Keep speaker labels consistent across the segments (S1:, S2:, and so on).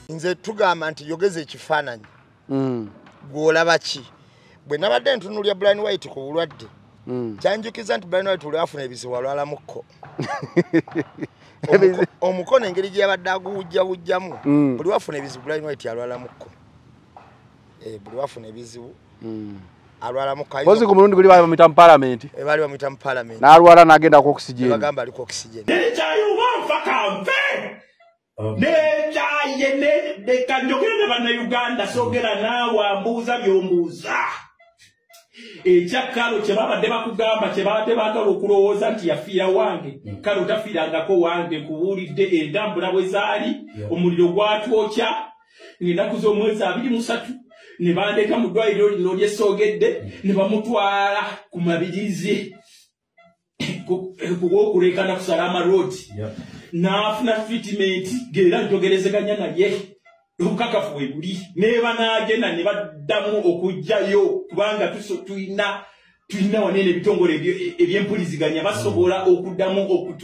S1: Nze tugamba nti yogeza ekifaananyi. Gw'olaba ki? Bwe nabadde ntunuulira Brian White ku bulwadde, kyanjukiza nti Brian White olwafuna ebizibu alwalamukko. Omukono engeri gye yabadde aguwujjawujjamu, buli wafuna ebizibu Brian White alwalamukko. Buli wafuna ebizibu alwalamukko.
S2: Kozi ku mulundi guli bali bamuyita mu parliament.
S1: Bali bamuyita mu parliament.
S2: N'alwala n'agenda ku oxygen.
S1: Bagamba ali ku oxygen.
S3: Nekyaye leka njogere ne bannayuganda sogera naawe ambuuza by'ombuuza. Ekya Kalo kye babadde bakugamba kye babadde baagala okulowooza nti yafiira wange. Kalo tafiirangako wange, nkubuulidde entambula bwe zaali, omuliro gwatwokya ng'ennaku z'omwezi 23 ne bandeeta mu ddwaliro lino ly'essoogedde ne bamutwala ku Mabirizi kuwokulekana ku Salama Road. N'afuna treatment ng'era njogerezeganya naye obukakafu bwe buli ne banaagenda ne baddamu okuggyayo kubanga tulina wanene ebitongole ebyempuliziganya basobola okuddamu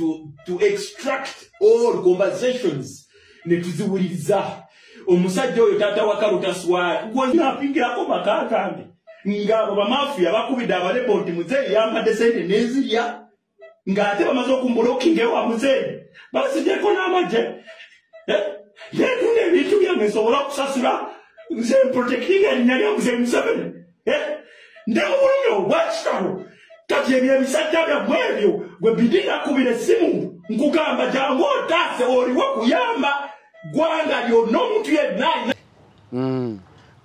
S3: to extract all conversations ne tuziwuliriza. Omusajja oyo taata wa Kalo taswala gwe napingirako maka gange ng'abo bamafiya bakubidde abalebo nti muzeeyi yampadde sente n'ezirya ng'ate bamaze okumbulokinga ewa muzeeyi basigyeko n'amagye. Neetunda ebintu byange nsobola okusasula nze mprotectinga erinnya lya muzeeyi Museveni. Ndi mu bulumi obwakitalo. Kati ebyo ebisajja byammwe ebyo gwe bidi nakubira essimu nkugamba jangu otaase oliwo kuyamba ggwanga lyonna omuntu yenna.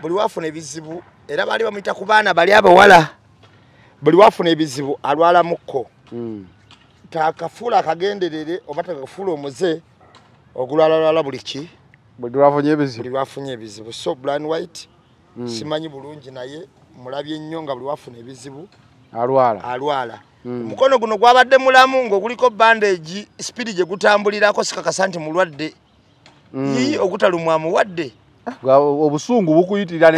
S1: Buli wafuna ebizibu era baali bamuyita ku baana bali abawala. Buli wafuna ebizibu alwalamukko. Takafuula akagenderere oba takafuula omuze ogulwalalwala buli ki?
S2: Buli lwafunye ebizibu.
S1: Buli lwafunye ebizibu. So Brian White simanyi bulungi naye mulabye nnyo nga buli wafuna ebizibu
S2: alwala.
S1: Alwala. Omukono guno gwabadde mulamu ng'oguliko bandage speed gye gutambulirako sikakasa nti mulwadde. Yii ogutalumwa muwadde.
S2: Obusungu bukuyitirira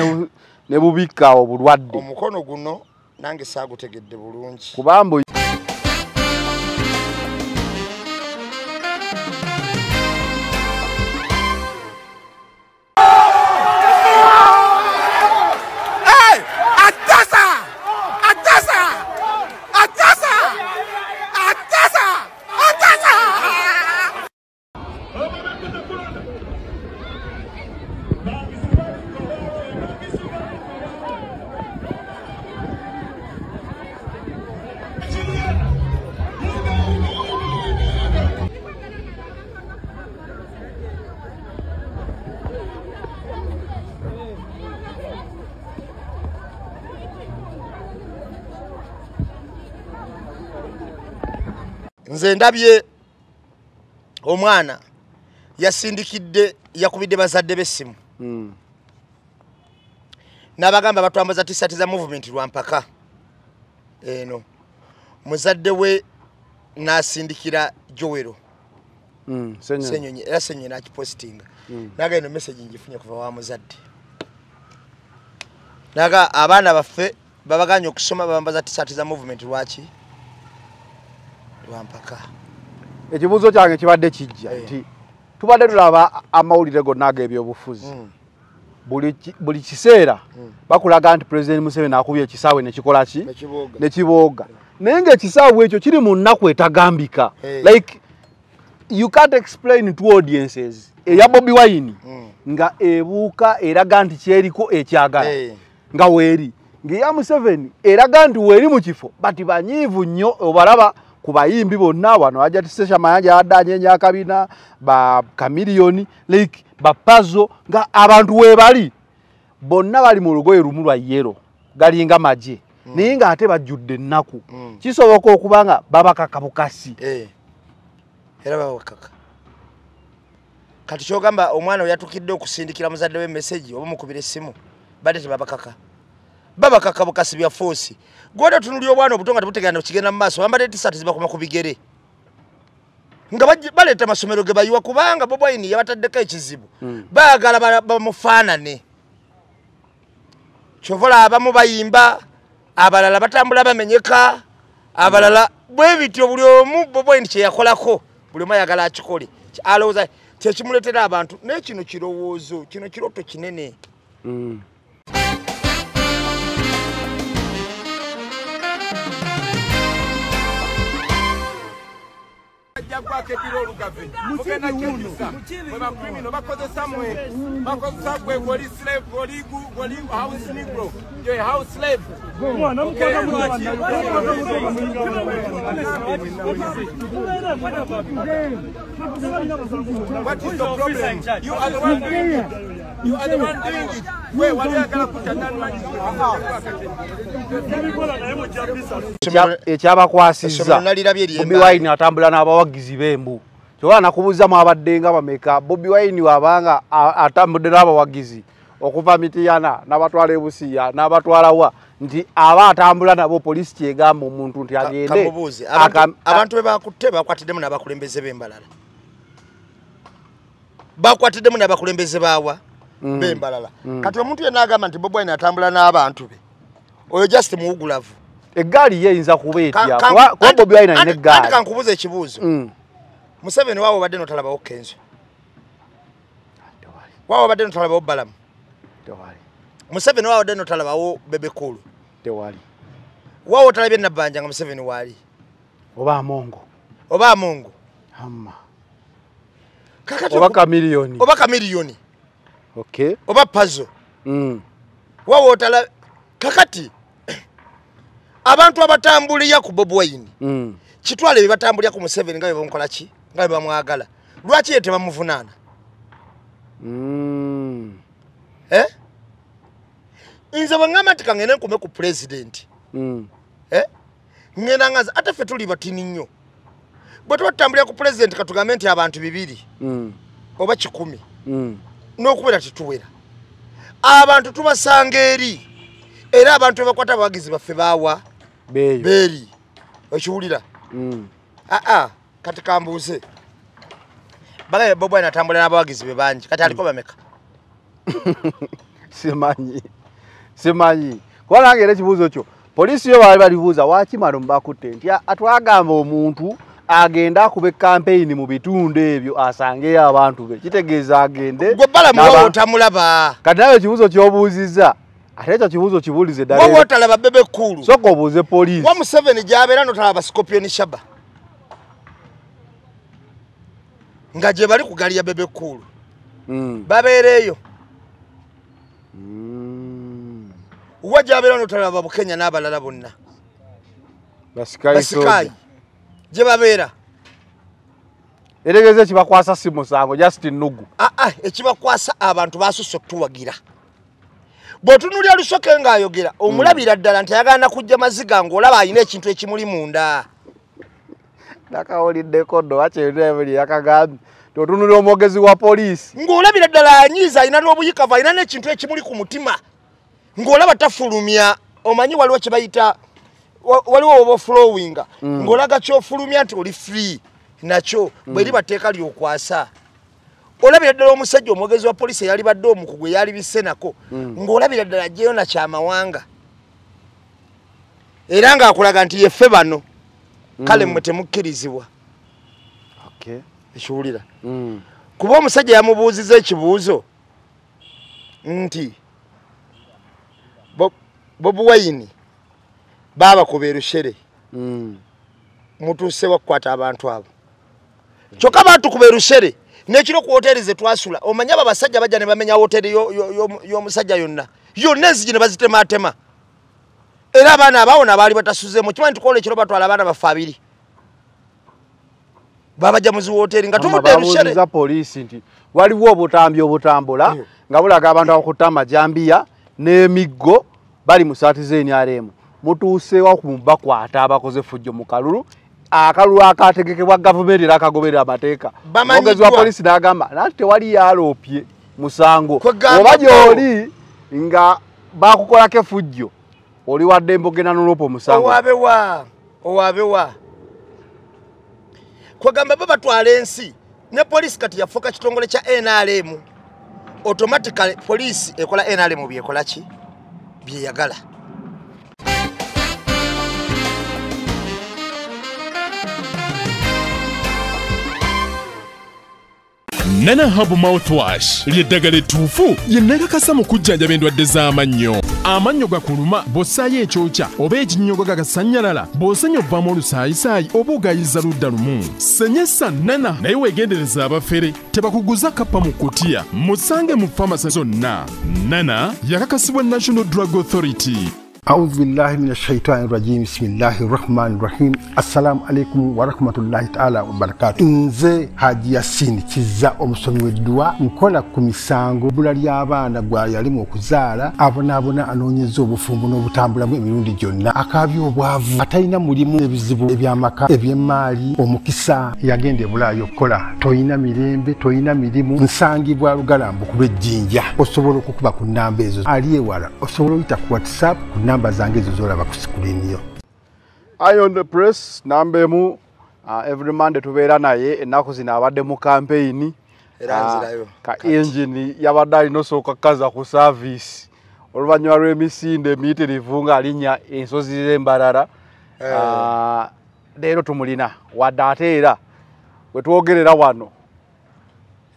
S2: ne bubikka obulwadde.
S1: Omukono guno nange saagutegedde bulungi.
S2: Kubambo
S1: nze ndabye omwana yasindikidde yakubidde bazadde b'essimu. N'abagamba batwambaza t-shirt za movement lwampaka eno. Muzadde we n'asindikira Joel Ssenyonyi era Ssenyonyi n'akipostinga. Naga eno message ngifunye kuva wa muzadde. Naga abaana baffe babaganye okusoma babambaza t-shirt za movement lwaki? Lwampaka.
S2: Ekibuuzo kyange kibadde kijja nti tubadde tulaba amawulire gonna ag'ebyobufuzi. Buli kiseera bakulaga nti President Museveni akubye ekisaawe ne kikola ki? Ne kibooga. Naye ng'ekisaawe ekyo kiri mu nnaku etagambika. Like you can't explain to audiences. Eya Bobi Wine nga ebuuka eraga nti kyeriko ekyagala nga weeri. Ng'eya Museveni eraga nti weeri mu kifo bati banyiivu nnyo obalaba ku bayimbi bonna wano ajja Tisesha Mayanja adda anyenya akabina ba Chameleone like ba Pazo nga abantu we bali bonna bali mu lugoye lumu lwa yellow galinga magye naye nga ate bajjudde ennaku. Kisoboka okuba nga babakaka bukasi.
S1: Era babakaka. Kati kyogamba omwana oyatukidde okusindikira muzadde we message oba mukubira essimu badde tebabakaka. Babakaka bukasi bya force. Gwoda tunulira obwana obuto nga tebutegeera kigenda mu maaso bambadde t-shirt zibakoma ku bigere. Nga baleeta amasomero ge bayiwa kubanga Bobi Wine yabataddeko ekizibu. Baagala bamufaanane. Kyova abamu bayimba, abalala batambula bamenyeka, abalala bwe bityo buli omu Bobi Wine kye yakolako buli omu ayagala akikole. Alowooza Kyekimuleetera abantu naye kino kirowoozo, kino kirooto kinene.
S4: What is the problem? You are the one doing it. You are the one doing it. Wait, what are you going to put
S2: Ekyabakwasizza Bobi Wine atambula n'abawagizi b'embu. Kyova nakubuuza mwabadde nga bameka. Bobi Wine wabanga atambudde n'abawagizi okuva Mityana n'abatwala e Busia n'abatwala wa, nti aba atambula nabo poliisi kyegamba omuntu nti agende.
S1: Abantu be bakutte bakwatiddemu n'abakulembeze b'embalala. Bakwatiddemu n'abakulembeze baawa b'embalala. Kati omuntu yenna agamba nti Bobi Wine atambula n'abantu be, oyo just muwugulavu.
S2: Eggaali ye eyinza kuba etya? Kuba Bobi Wine alina eggaali.
S1: Anti kankubuuza ekibuuzo. Museveni waawe obadde n'otalabawo Kenzo? Waawe obadde n'otalabawo Balamu? Museveni waawe obadde n'otalabawo Bebe Cool?
S2: Tewali.
S1: Waawe otalabye Nabbanja nga Museveni waali?
S2: Oba Amongo.
S1: Oba Amongo.
S2: Amma. Oba Chameleone.
S1: Oba Chameleone.
S2: Okay.
S1: Oba Pazo. Waawe otala kakati abantu abatambulira ku Bobi Wine kitwale bye batambulira ku Museveni nga bye bamukola ki, nga bye bamwagala, lwaki ye tebamuvunaana? Nze bwe ŋŋamba nti kangende nkume ku pulezidenti, ŋŋenda ngaza ate ffe tuli batini nnyo. Bwe tuba tutambulira ku pulezidenti katugambe nti abantu 200 oba 10 n'okubeera tetuwera, abantu tubasanga eri, era abantu bebakwata abawagizi baffe baawa beeri. Okiwulira? Kati kambuuze, bagaye Bobi Wine atambula n'abawagizi be bangi, kati aliko bameka?
S2: Simanyi. Simanyi. Kuba nange era ekibuuzo kyo poliisi yo baali balibuuza waaki mano mubakutte nti atwagamba omuntu agende akube kampeyini mu bitundu ebyo asangeyo abantu be, kitegeeza agende.
S1: Gwe Balamu waawe otamulaba.
S2: Kati nawe ekibuuzo ky'obuuzizza ate ekyo kibuuzo kibuulize ddala.
S1: Wowe otalaba Bebe Cool.
S2: Sooka obuuze poliisi.
S1: Wa Museveni gy'abeera n'otalaba Scorpion Shaba nga gye bali ku ggaali ya Bebe Cool. Babeera eyo. Wa gy'abeera n'otalaba Bukenya n'abalala bonna. Basikayi gye babeera.
S2: Eregeeza ekibakwasa si musango, just nnugu.
S1: Ekibakwasa abantu basusse okutuwagira. Bw'otunuulira Lusoke ng'ayogera omulabira ddala nti ayagala kujja maziga ng'olaba alina ekintu ekimuli munda.
S2: Nakawuliddeko nno wakyebuli yakagambye nti otunuulira omwogezi wa poliisi
S1: ng'olabira ddala anyiiza, alina n'obuyikavu, alina n'ekintu ekimuli ku mutima ng'olaba tafulumya. Omanyi waliwo kye bayita waliwo oba flowinga ng'olaga ky'ofulumya nti oli free nakyo bwe liba tteeka ly'okwasa. Olabira ddala omusajja omwogezi wa poliisi eyali badde omukugu eyali bisenako ng'olabira ddala aggyeyo na kyamawanga era ng'akulaga nti yeffe bano, kale mmwe temukkirizibwa. Ekiwulira? Kuba omusajja yamubuuzizza ekibuuzo nti Bobi Wine baabakuba e Rushere, mutuuse wakukwata abantu abo. Kyokka baatukuba e Rushere n'ekiro ku woteeri ze twasula. Omanyi abo abasajja bajja ne bamenya woteeri y'omusajja yonna yonna, enzigi ne bazitemaatema, era abaana abaawona baali batasuzeemu. Kimanyi nti kola ekiro batwala abaana baffe 2 babajja mu zi woteeri nga tuvudde e Rushere.
S2: Babuuziza poliisi nti waliwo obutambi obutambula nga bulaga abantu abakutte amajambiya n'emiggo bali mu saati z'NRM, mutuuseewa ku bakwata abakoze effujjo mu kalulu, akalulu akategekebwa gavumenti era akagoberera amateeka. Omwogezi wa poliisi n'agamba nati tewali yaloopye musango, oba gy'oli nga bakukolako effujjo oli wadde mbogenda n'oloopa omusango.
S1: Owaabewa, owaabewa. Kwegamba bo batwala ensi ne poliisi kati yafuuka kitongole kya NRM. Automatically poliisi ekola NRM byekola ki byeyagala.
S5: Nana Herbal Mouthwash ly'eddagala ettuufu lye nakakasa mu kujjanjaba endwadde z'amannyo. Amannyo gakuluma bw'ossaayo ekyokya oba ekinnyogo gagasannyalala, bw'osenya ovaamu olusaayisaayi oba ogayiza ludda lumu. Senyesa Nana, naye weegendereza abafere tebakuguza kappa mu kutiya. Musange mu famasi zonna. Nana yakakasibwa National Drug Authority.
S6: أعوذ بالله من الشيطان الرجيم بسم الله الرحمن الرحيم السلام عليكم ورحمة الله تعالى وبركاته. Nze Haji Yasin Kizza, omusomi w'edduwa, nkola ku misango, bbula ly'abaana, gwa yalimu okuzaala, abonaabona, anoonyeza obufumbo n'obutambulamu emirundi gyonna, akaabya obwavu, atalina mulimu, ebizibu eby'amaka, eby'emmaali, omukisa, yagenda ebulaayo okukola, toyina mirembe, toyina mirimu. Nsangibwa Lugalambu kuba ejjinja. Osobola okukuba ku nnamba ezo. Ali ewala osobola oyita ku WhatsApp ku namba zange ezo zolaba ku screen yo.
S2: Eye on the Press namba emu, every Monday tubeera naye. Ennaku zino abadde mu campaign.
S1: Era nzirayo.
S2: Ka engine yabadde alina osooka kukaza ku service oluvannyuma lw'emisinde emiyitirivu ng'alinnya ensozi z'Embalala. Leero tumulina, wadde ate era bwe twogerera wano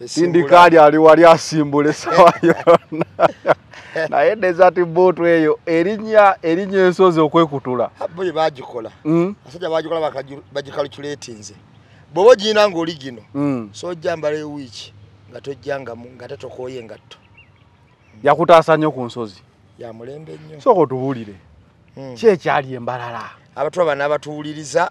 S2: sindikaali ali wali asimbula essaawa yonna, naye Desert Boot eyo erinnya ensozi okwekutula.
S1: Bo bye bagikola, abasajja bagikola, bagicalculatinze. Bw'oba ogirina ng'oli gino, so ojjambala ewiiki nga tojjangamu nga tetokooye engatto.
S2: Yakutaasa nnyo ku nsozi.
S1: Ya mulembe nnyo.
S2: Sooka otubuulire ki ekyali Embalala.
S1: Abatulaba n'abatuwuliriza,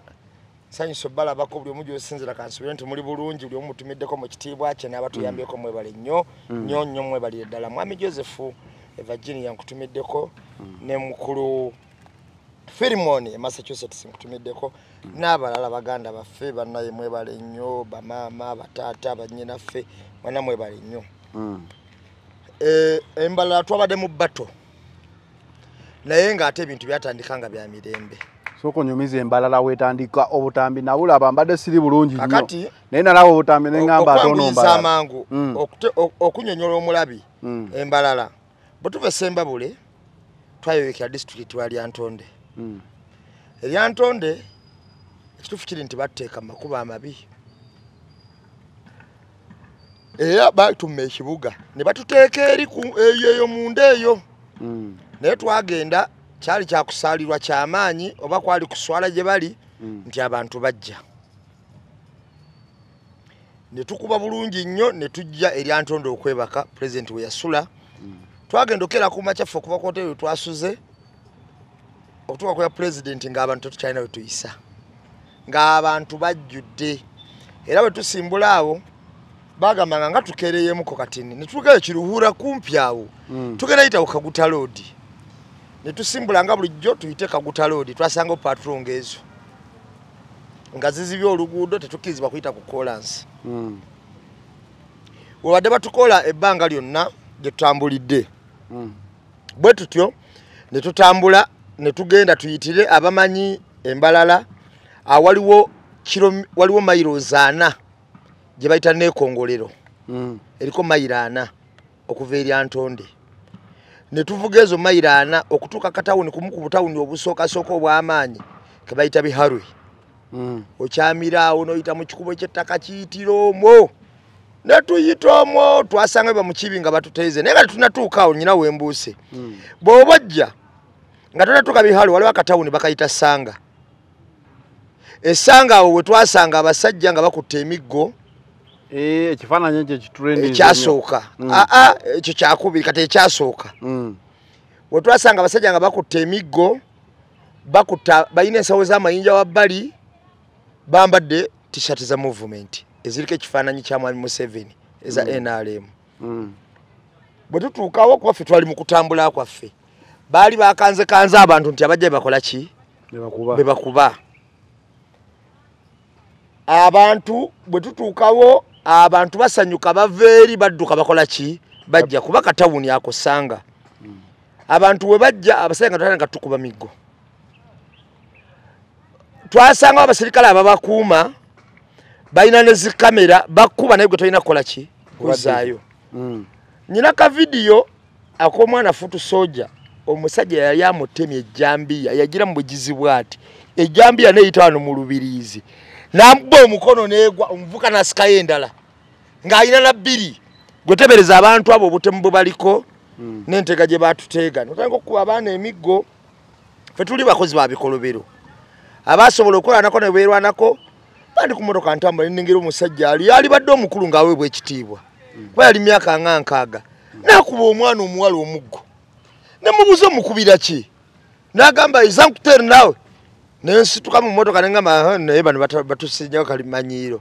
S1: nsanyusa obbalabako buli omu gy'osinzira. Kansubire nti muli bulungi. Buli omu mutumiddeko mu kitiibwa kye n'abatuyambyeko, mwebale nnyo nnyo nnyo, mwebalire ddala. Mwami Joseph e Virginia nkutumiddeko, ne mukulu Filimon e Massachusetts nkutumiddeko, n'abalala baganda baffe bannaye, mwebale nnyo. Bamaama, bataata, bannyinaffe, mwana mwebale nnyo. Embalala twabadde mu bato, naye ng'ate ebintu byatandika nga bya mirembe.
S2: Sooka onyumiza Embalala weetandika. Obutambi nabulaba, mbadde siri bulungi nnyo,
S1: Kakati
S2: naye nalaba obutambi ne ŋŋamba ate ono
S1: okwanguyisa
S2: Mbalala.
S1: Amangu okunyonyola omulabi, Embalala bwe tuva e Sembabule twayolekera disitulikiti wa Lyantonde. Eryantonde ekituufu kiri nti batuteeka mu makubo amabi, era batumma ekibuga ne batuteeka eri ku eyo eyo munda eyo. Naye twagenda, kyali kyakusaalirwa kyamaanyi oba kwali kuswala gye bali nti abantu bajja ne tukuba bulungi nnyo ne tujja Eryantonde okwebaka pulezidenti we yasula. Twagenda okera ku makya ffe okuva ku hoteri we twasuze okutuuka ku ya pulezidenti ng'abantu tetukyalina we tuyisa, ng'abantu bajjudde. Era bwe tusimbula awo bagambanga nga tukeereyemuko katini ne tutuukayo Kiruhura kumpi awo. Tugenda yita ku Kaguta Road ne tusimbula nga bulijjo tuyite Kaguta Road, twasanga patrol ng'ezo nga zizibye oluguudo, tetukkirizibwa kuyita ku kolansi. Webadde batukola ebbanga lyonna gye tutambulidde. Bwe tutyo ne tutambula ne tugenda tuyitire abamanyi Embalala awaliwo kilo, waliwo mayiro 4 gye bayita Neekongolero. Eriko mayiro 4 okuva Eryantonde. Ne tuvuga ezo mayiro 4 okutuuka katawuni kumu ku butawuni obusookasooka obw'amaanyi ke bayita Biharwe. Okyamira awo n'oyita mu kikubo ky'ettaka kiyitira omwo ne tuyita omwo, twasanga bamukibi nga batuteeze, naye nga tetunatuuka awo nyina wembuuse. Bw'oba ojja nga tonatuuka Biharwe, waliwo akatawuni bakayita Sanga. Essanga awo we twasanga abasajja nga bakutte emiggo.
S2: Eh, ekifaananyi ekyo ekitrendinze nnyo.
S1: Ekyasooka. Aa, ekyo kyakubiri, kati ekyasooka we twasanga abasajja nga bakutte emiggo, bakutta balina ensawo z'amayinja wabbali, bambadde T-shirt za movement eziriko ekifaananyi kya Mwami Museveni eza NRM. Bwe tutuukawo, kuba ffe twali mu kutambula kwaffe, baali bakanze kanze abantu nti abajja bebakola ki?
S2: Ne bakuba.
S1: Be bakuba abantu. Bwe tutuukawo abantu basanyuka, bava eri badduka, bakola ki, bajja kuba katawuni ako Sanga. Abantu we bajja, abasajja nga twatandika tukuba miggo. Twasangawo abasirikale ababakuuma, balina ne zikamera, bakuba naye gwe tolina kukola ki, kuzaayo. Nyina ka vidiyo ak'omwana futu soja, omusajja yali amutemye ejjambiya, yagira mu bugizi bw'ati ejjambiya neyita wano mu lubiriizi, namuba omukono neegwa, omuvuka nasikayo endala. Ng'alina na 2. Gwetebereza abantu abo obutemu bwe baliko n'entega gye batuteega. Notandika okukuba abaana emiggo. Ffe tuli bakozi ba bikolobero. Abasobola okwerwanako ne beerwanako, bandi ku mmotoka ntambula nnengera omusajja ali badde omukulu ng'aweebwa ekitiibwa. Kuba yali myaka nga 60. N'akuba omwana omuwala omuggo. Ne mubuuza omukubira ki? N'agamba ezankuteri naawe. Ne nsituka mu mmotoka ne ngamba naye bano batusinjayo kalimanyiiro.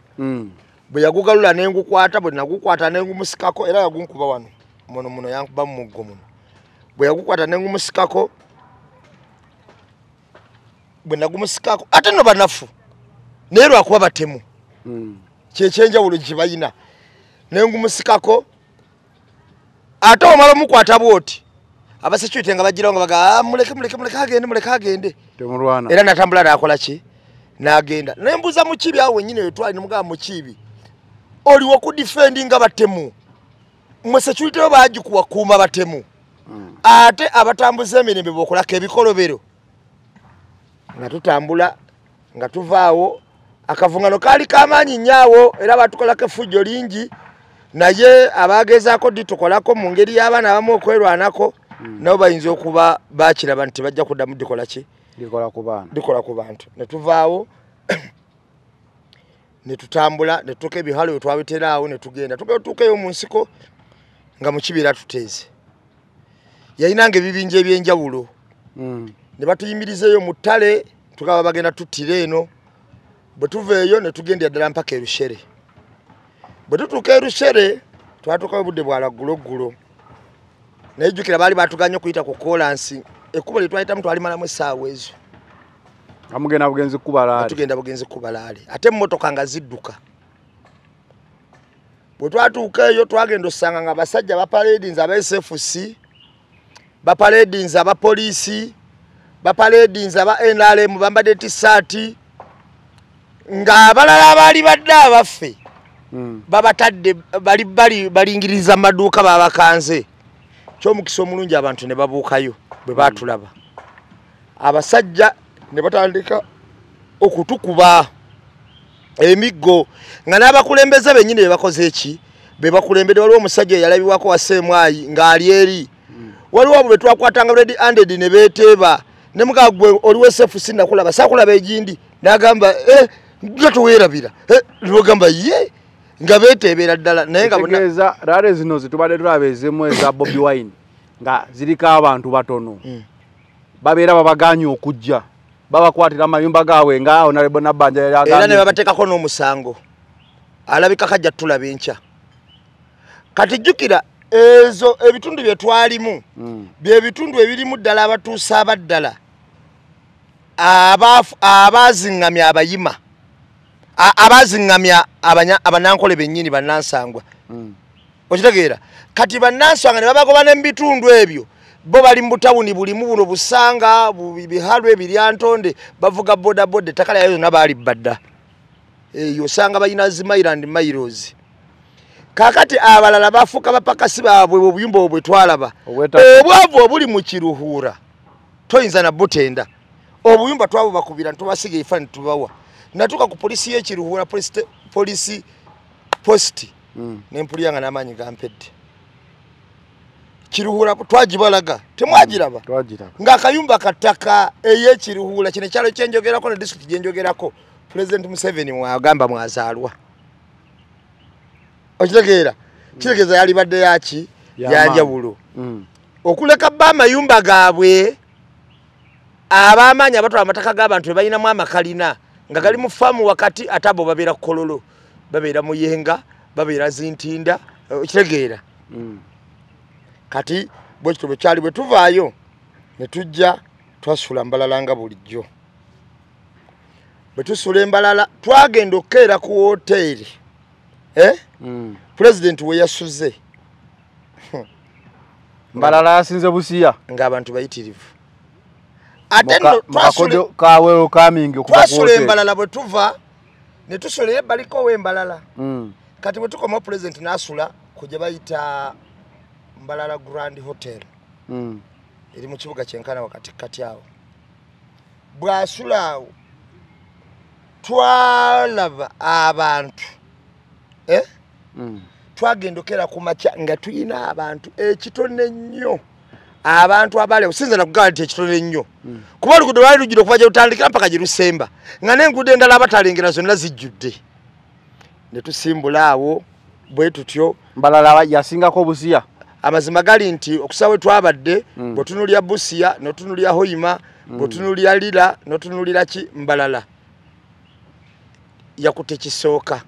S1: Bwe yagugalula ne ngukwata, bwe nagukwata ne ngumusikako era yagunkuba wano. Muno muno yankuba mu muggo muno. Bwe yagukwata ne ngumusikako, bwe nagumusikako ate nno banafu. Naye lwakuba batemu. Kyekyenjawulo gye balina. Ne ngumusikako ate omala omukwata bw'oti. Abasecurity nga bagirawo nga baga muleke muleke muleke agende muleke agende.
S2: Temulwana.
S1: Era natambula n'akola ki? N'agenda. Ne mbuuza Mukiibi awo wennyini we twali ne mugamba Mukiibi. Oliwo ku defendinga batemu. Mwe security bo baagikuwa kuuma batemu. Ate abatambuza emirembe b'okolako ebikolobero. Nga tutambula nga tuvaawo akavungano kaali kamaanyi nnyo awo era batukolako effujjo lingi naye abagezaako ditukolako mu ngeri y'abaana abamu okwerwanako nabo bayinza okuba bakiraba nti bajja kuddamu dikola ki?
S2: Dikola ku baana.
S1: Dikola ku bantu. Ne tuvaawo ne tutambula ne tutuuka ebihalo bwe twabitera awo ne tugenda. Tutuukeyo mu nsiko nga Mukiibi era tuteeze. Yalinanga ebibinja eby'enjawulo. Ne batuyimirizeeyo mu ttale tukaba bagenda tuttira eno. Bwe tuva eyo ne tugendera ddala mpaka e Rushere. Bwe tutuuka e Rushere twatuukayo obudde bwa lwagguloggulo. Naye jjukira baali batuganye okuyita ku koolansi. Ekkubo lye twayitamu twalimalamu essaawa ezo.
S2: Nga mugenda bugenzi kubalaale.
S1: Tugenda bugenzi kubalaale. Ate emmotoka nga zidduka. Bwe twatuuka eyo twagenda osanga nga abasajja bapaledinze aba SFC, bapaledinze aba poliisi, bapaledinze aba NRM bambadde tissaati, ng'abalala abaali badde abaffe babatadde bali balingiriza maduuka babakanze. Ky'omukisa omulungi abantu ne babuukayo bwe baatulaba. Abasajja ne batandika okutukuba emiggo nga n'abakulembeze bennyini be bakoze eki? Be bakulembedde. Waliwo omusajja eyalabibwako wa Ssemwayi ng'ali eri. Waliwo abo be twakwatanga red handed ne beeteeba. Ne mugamba gwe oli wa SFC nakulaba, saakulaba egindi. N'agamba nga toweerabira. N'ogamba ye nga beeteebera ddala naye nga bonna.
S2: Kitegeeza rally zino ze tubadde tulaba ezimu eza Bobi Wine nga ziriko abantu batono. Babeera babagaanye okujja. Babakwatira amayumba gaabwe nga Honorable Nabbanja yali agambye.
S1: Era ne babateekako n'omusango. Alabika kajja tulaba enkya. Kati jjukira ezo ebitundu bye twalimu bye bitundu ebirimu ddala abatuusa abaddala abaziŋŋamya abayima abaziŋŋamya abannankole bennyini bannansangwa. Okitegeera? Kati bannansangwa ne babagoba ne mu bitundu ebyo bo bali mu butawuni bulimu buno Busanga, Bihalwe, Biryantonde, bavuga bodaboda ettaka lyayo yonna baali badda. Eyo osanga balina zi mailo and miles. Kaakati abalala bafuuka bapakasi baabwe obuyumba obwo bwe twalaba. Obwavu obuli mu Kiruhura toyinza na butenda. Obuyumba twabubakubira ntubasiga ebifaananyi tubawa. Natuuka ku poliisi y'e Kiruhura polisi posti ne mpulira nga n'amaanyi gampedde. Kiruhura twagibalaga temwagiraba. Ng'akayumba kataka ey'Ekiruhura kino ekyalo kyenjogerako ne disitulikiti gyenjogerako Pulezidenti Museveni mwagamba mwazaalwa. Okitegeera? Kitegeeza yalibadde yaki? Yanjawulo. Okuleka bba amayumba gaabwe ab'amaanyi abatwala amataka g'abantu be balinamu amakalina nga gali mu faamu wakati ate abo babeera Kololo, babeera Muyenga, babeera Zintinda, okitegeera? Kati bwe kityo bwe kyali bwe tuvaayo ne tujja twasula Mbalala nga bulijjo. Bwe tusula Embalala twagenda okukeera ku woteeri. Pulezidenti we yasuze.
S2: Mbalala yasinze Busia
S1: ng'abantu bayitirivu. Ate nno twasula Embalala bwe tuva ne tusula ebbaliko w'Embalala. Kati bwe tukomawo pulezidenti n'asula ku gye bayita Mbalala Grand Hotel. Eri mu kibuga kyenkana wakati kati awo. Bw'asula awo twalaba abantu Twagenda okera ku makya nga tuyina abantu ekitone nnyo. Abantu abale osinza na kugala nti ekitone nnyo. Kuba oluguudo lwali lujjudde okuva gye lutandikira mpaka gye lusemba. Nga n'enguudo endala abatalengera zonna zijjudde. Ne tusimbula awo bwe tutyo.
S2: Mbalala yasingako Busia.
S1: Amazima gali nti okusa we twabadde bw'otunuulira Busia, n'otunuulira Hoima, bw'otunuulira Lira, n'otunuulira ki Mbalala. Yakutte kisooka.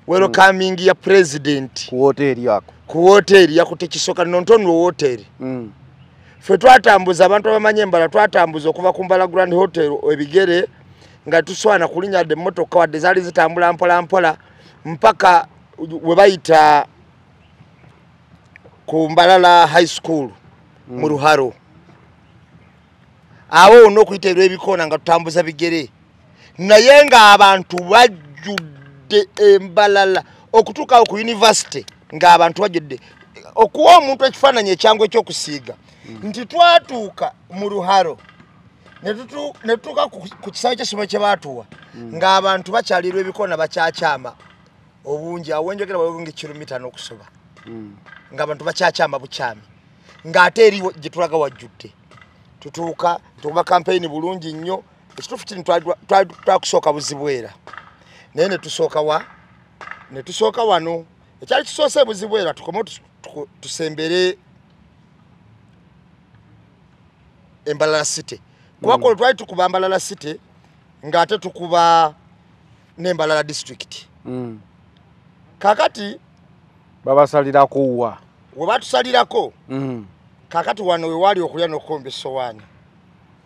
S1: Welcoming ya president.
S2: Ku hoteli yako.
S1: Ku hoteli yakutte kisooka nontonwe hoteli. Ffe twatambuza abantu abamanyi Mbalala, twatambuza okuva ku Mbalala Grand Hotel ebigere nga tuswana kulinnya dde emmotoka wadde zaali zitambula mpola mpola mpaka we bayita ku Mbalala High School mu Ruharo. Awo n'okuyita ebikoona nga tutambuza bigere. Naye ng'abantu bajjudde Embalala okutuuka ku university ng'abantu bajjudde. Okuwa omuntu ekifaananyi ekyangu eky'okusiiga nti twatuuka mu Ruharo ne tutuuka ku kisaawe ky'essomero kye baatuwa ng'abantu bakyalirwa ebikoona bakyakyama obungi. Awo wenjogera waliwo ng'ekiromita n'okusoba ng'abantu bakyakyama bukyami ng'ate eri gye tulaga wajjudde. Tutuuka tukuba kampeyini bulungi nnyo. Ekituufu kino twakusooka Buzibwera, naye ne tusooka wano. Ekyali kisoose Buzibwera tukome tusembere Mbalala City. Kuba kolo twali tukuba Mbalala City ng'ate tukuba ne Mbalala District. Kaakati
S2: babasalirako wa?
S1: We batusalirako kaakati wano we waali okulya n'okukomba essowaani.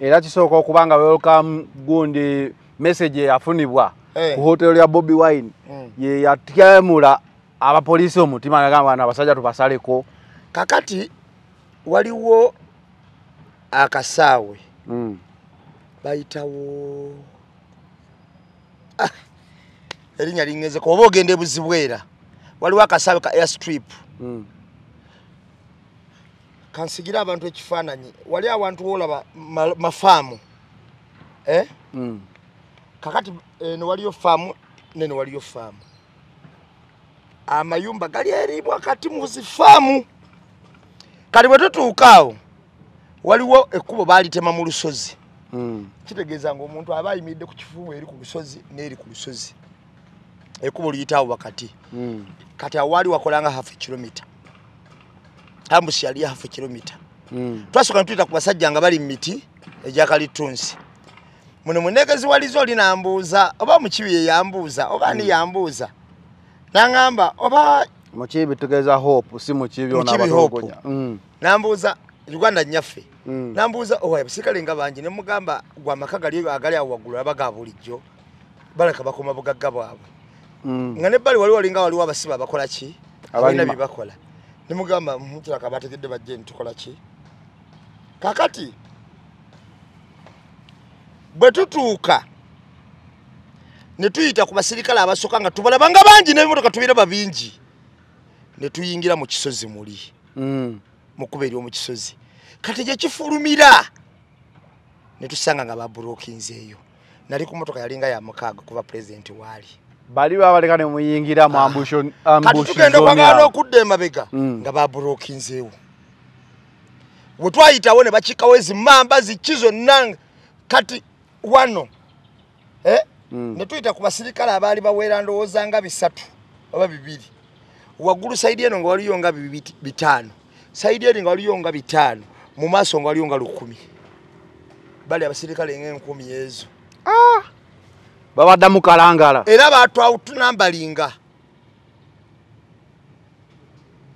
S2: Era kisooka okubanga welcome gundi message eyafunibwa ku hotel ya Bobi Wine ye yatyamula abapoliisi omutima n'agamba bano abasajja tubasaleko.
S1: Kakati waliwo akasaawe bayitawo erinnya liŋŋezeko oba ogenda e Buzibwera waliwo akasaawe ka airstrip. Kansigira abantu ekifaananyi wali awantu woolaba mafaamu kakati eno waliyo faamu neno waliyo faamu. Amayumba gali eri wakati mu zifaamu. Kati bwe tutuuka awo waliwo ekkubo baalitema mu lusozi. Kitegeeza ng'omuntu aba ayimiridde ku kifumu eri ku lusozi n'eri ku lusozi. Ekkubo liyita awo wakati. Kati awo waali wakolanga half kilomita. Ambusi yali half kilomita. Twasooka ne tuyita ku basajja nga bali mu miti egya kalitunsi. Muno munegezi walizo oli n'ambuuza oba Mukibi ye yambuuza oba ani yambuuza. N'aŋŋamba oba
S2: Mukibi tugeza Hope si Mukibi ono abatulugunya.
S1: N'ambuuza Uganda nnyaffe. N'ambuuza owa abasirikale nga bangi ne mugamba gwe amaka gali agali awo waggulu aba ga bulijjo baleka bakoma bugagga bwabwe. Nga n'ebbali waliwo walinga waliwo abasibe abakola ki? Abalina bye bakola. Ne mugamba kiraka bategedde bajje ntukola ki? Kaakati bwe tutuuka ne tuyita ku basirikale abasooka nga tubalaba nga bangi n'ebimotoka tubiraba bingi. Ne tuyingira mu kisozi muli. Mu kkubo ery'omu kisozi. Kati gye kifulumira ne tusanga nga babulokinzeeyo. Nali ku mmotoka yalinga ya 6 kuva pulezidenti waali.
S2: Bali babaleka ne muyingira mu ambush.
S1: Kati tugenda okwagala n'okudda emabega nga babulokinzeewo. Bwe twayitawo ne bakiikawo ezimmamba ziki zonna kati wano ne tuyita ku basirikale abaali bawera ndowooza nga 3 oba 2. Waggulu sayidi eno nga waliyo nga 5. Sayidi eri nga waliyo nga 5. Mu maaso nga waliyo nga 10. Bali abasirikale ng'enkumi ezo.
S2: Babaddamu kalangala.
S1: Era batwawutunambalinga.